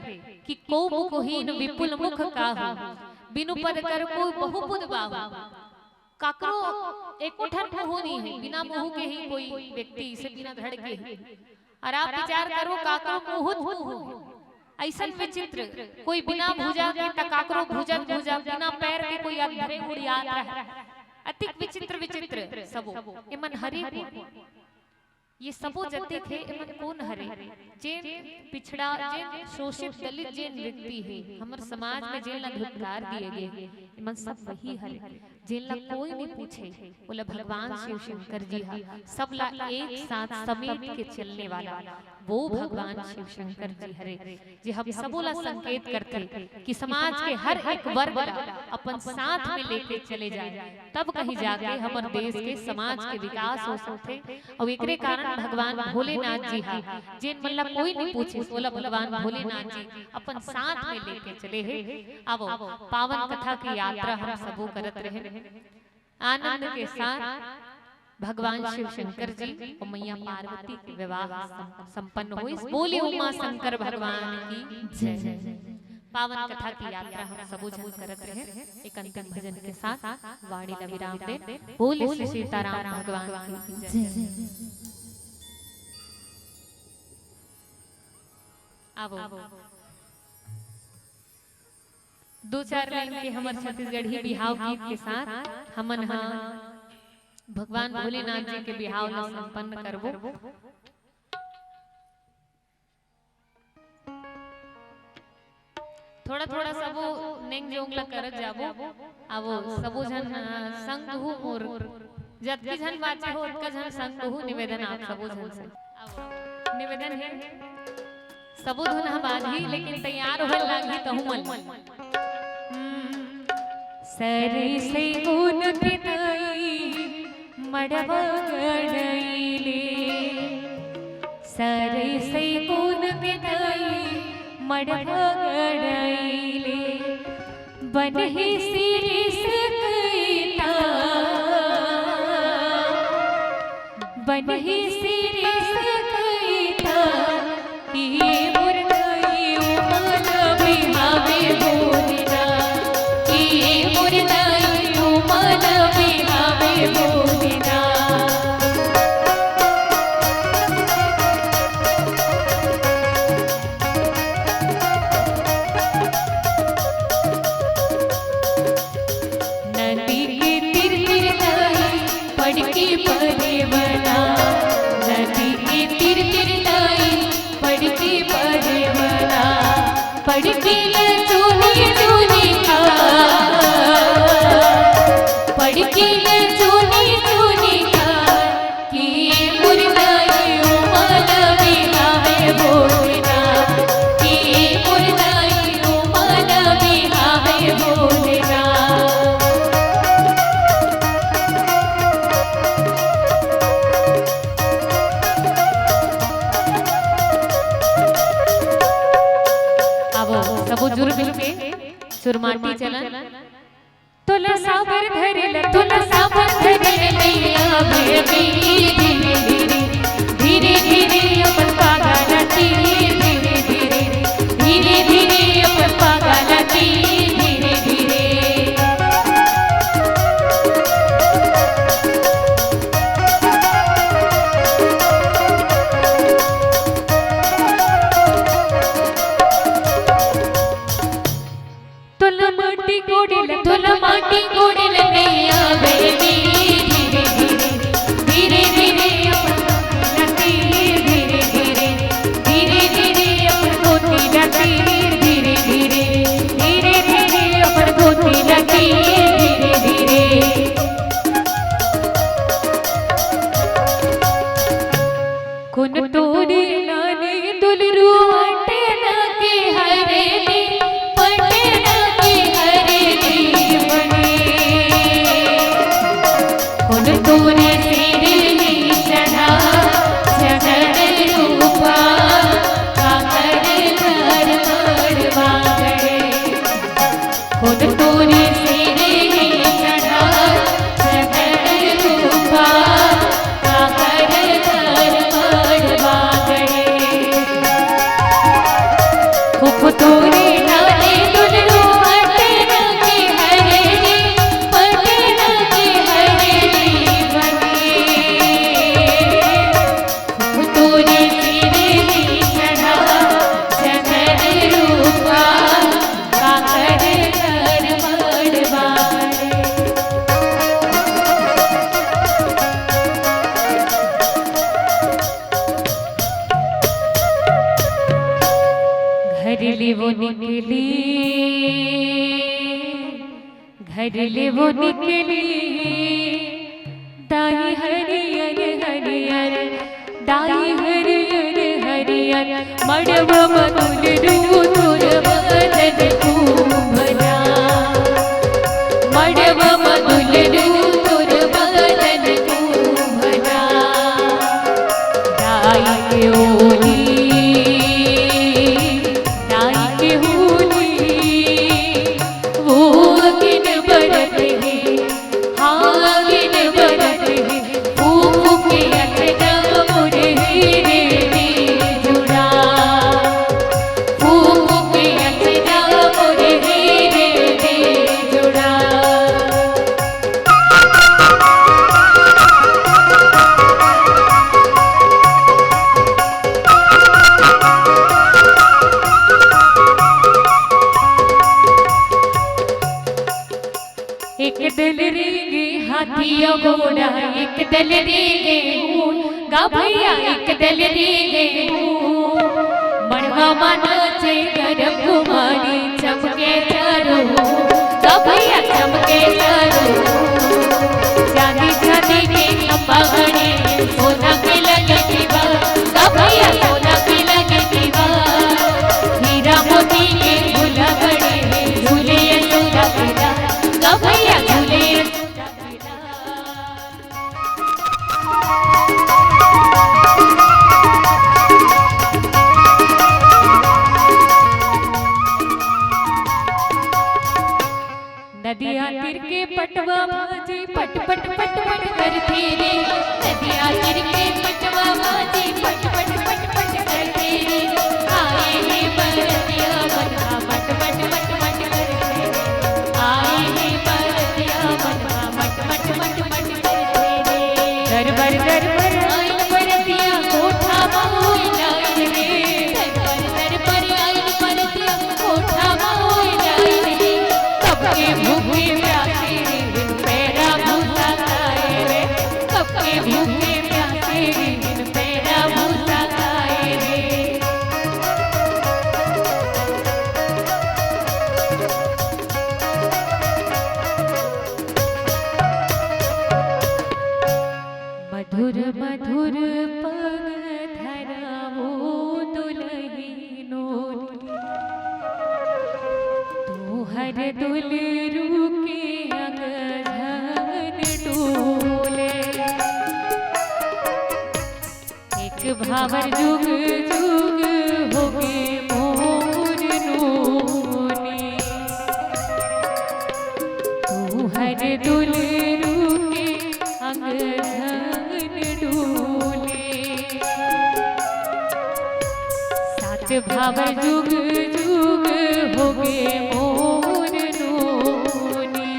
कि "कोउ मुखहीन विपुल मुख काहू, बिनु पद कर कोउ बहु पुद बाहू।" काकरो एको ठन मुहूं नहीं हे, बिना मुहूं के ही कोई व्यक्ति इसे बिना धड़ के ही। अउ आप विचार करो, काकरो मुहूं मुहूं हे। अइसन विचित्र, कोई बिना भुजा के त काकरो भुजत भुजा, बिना पैर के कोई अंधरे उड़ियात रहे। अतिक विचित्र विचित्र सबो, एमन हरे को। ये सबो जतेक हे, एमन कोन हरे? जेन पिछड़ा, जेन शोषित, दलित जेन व्यक्ति हे, हमर समाज में जेन ला धिक्कार दिए गे, एमन सब वही हरे, जेन ला कोई नहीं पूछे, ओला भगवान शिव शंकर जी हा सब ला एक साथ समेट के चलने वाला, वो भगवान शिव शंकर जी हरे। जे हम सबो ला संकेत करथे कि समाज के हर एक वर्ग ला अपन साथ में लेके चले जाए, तब कहीं जाके हमर देश के, समाज के विकास हो सकथे। अउ एकरे कारण भगवान भोलेनाथ जी हा, जेन मन ला कोई नहीं पूछे, ओला भगवान भोलेनाथ जी अपन साथ में लेके चले हे। आवो, पावन कथा की यात्रा हम सबो करत रहे। आनंद के साथ भगवान शिव शंकर जी और मैया पार्वती के विवाह सम-, संपन्न होइस। बोले उमा शंकर भगवान की जय। पावन कथा की यात्रा हम सबो झन करत रहे। एक अंतिम भजन के साथ वाणी ला विराम दे। बोले श्री सीताराम भगवान की जय। आवो। दो चार लाइन के हमर छत्तीसगढ़ी बिहाव गीत के साथ हमन ह भगवान भोलेनाथ जी के बिहाव ल संपन्न करबो। थोड़ा थोड़ा सबो नेंग जोंग ल करत जाबो। आवो, सबो झन, अ, संग हू मोर, जतकी झन बाचे हो, ओतका झन संग हू निवेदन आप सबो झन से। आवो, निवेदन हे। सबो धुन ह बाजही, लेकिन तैयार होए लागही तहू मन। हम्म। सरसई गुन के दाई मड़वा गड़इले, सरसई गुन के दाई मड़वा गड़इले, बनही सिरिस कइता, बनही सिरिस कइता, कि मोर दाई उमल बिहावे भोलेनाथ, कि मोर दाई उमल बिहावे भोलेनाथ। नदी के तीर तीर दाई पड़के परेवना, नदी के तीर तीर दाई पड़के परेवना, पड़के ले चूनी चूनी खा, पड़के ले चूनी चूनी खा। कि मोर दाई उमल बिहावे भोलेनाथ, कि मोर दाई उमल बिहावे भोलेनाथ। आवो, सबो जुर मिलके सुरमाटी चलन। तोला साबर धरे ल, तोला साबर धरे ल नैया बेबी, धीरे धीरे, धीरे धीरे अपन पागा ल तीर, धीरे धीरे, धीरे धीरे अपन पागा ल तीर, धीरे धीरे। तोला माटी कोड़े ल, तोला माटी कोड़े ल नैया बेबी, धीरे धीरे, धीरे धीरे अपन धोती ल तीर, धीरे धीरे, धीरे धीरे अपन धोती ल तीर, धीरे धीरे, धीरे धीरे अपन धोती ल तीर, धीरे धीरे। कोन तोरे नानी दुलरू अटना के हरे दी, पटना के हरे दी बने। कोन तोरे सिर ही चढ़ा जगत रूपा, काकर घर मड़वा गड़े। खुद तोरे सिर ही चढ़ा जगत रूपा, काकर घर मड़वा गड़े। खुद तोरे नाले दुलरू अटना के हरे दी, पटना के हरे दी बने। तोरे सिर ही चढ़ा जगत रूपा, काकर घर मड़वा गड़े। ले वो निकली, घर ले वो निकली, दाई हरियर हरियर, दाई हरियर हरियर, मड़वा म दुलरू तोर बदन खूब भला, मड़वा म दुलरू तोर बदन खूब भला। दाई के ओली, दाई के होली, वो अगिन बरत हे, हाँ अगिन बरत हे, फूँक के अचरा मोरे हीरे दे जुड़ा, फूँक के अचरा मोरे हीरे दे जुड़ा। एक दल रेंगे हाथी अउ घोड़ा, एक दल रेंगे ऊंट, गा भैया एक दल रेंगे ऊंट। मड़वा म नाचे गरब कुमारी, चमके चारों ओर, गा भैया चमके चारों ओर। चांदी चांदी के खंभा गड़े, सोना के लगे दीवार, गा भैया सोना के लगे दीवार। हीरा मोती के फूला गड़े, झूले यशोदा के लाल, गा भैया झूले यशोदा के लाल। नदिया तीर के पटवा भाजी पट पट पट पट करथे रे। नदिया तीर के पटवा भाजी पट पट पट पट करथे रे। आए हे बरतिया मन हा मट मट मट मट करथे रे। आए हे बरतिया मन हा मट मट मट मट करथे रे। दरबर दरबर आइन बरतिया कोठा म होई लाइन रे। दरबर दरबर आइन बरतिया कोठा म होई लाइन रे। सबके भूखे प्यासे रे, पैरा भूसा खाए रे। सबके भूखे प्यासे रे, पैरा भूसा खाए रे। मधुर मधुर पग धरावो दुलहिनो रे, तुहर दुलरू के अंगधन डोले। एक भांवर जुग जुग होगे मोर नोनी, तुहर दुलरू के अंगधन डोले। सात भांवर जुग जुग होगे मोर नोनी,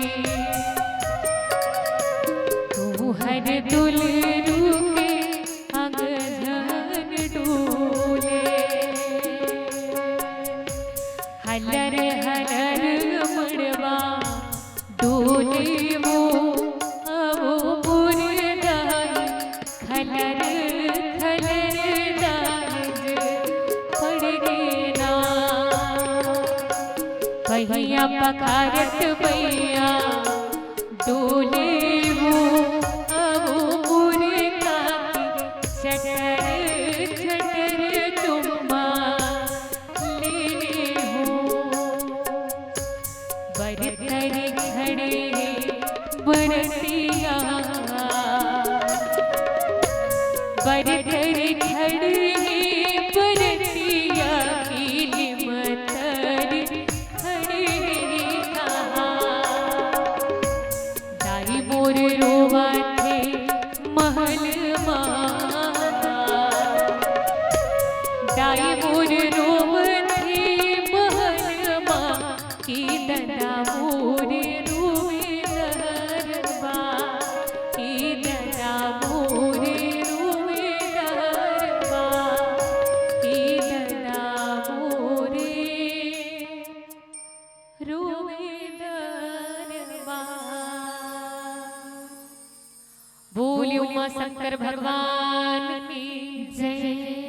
तुहर दुलरू के अंगधन डोले। हलर हलर मड़वा डोले वो, अवो मोर दाई, खलर खलर दाई पड़ गे ना। पहिया पखारत बइया डोले वो, अवो मोर काकी, चटर चटर चुम्मा लेने हो। बरतरी खड़े हे बरतिया, बरतरी खड़े हे बरतिया, कीली मतरी खड़े हे कहाँ। दाई मोर रोवथे महल मा, दाई मोर रोवथे महल मा, कि ददा मोर रोवे दरबा, कि ददा मोर रोवे दरबा, कि ददा मोर रोवे दरबा। बोलिए उमा शंकर भगवान की जय।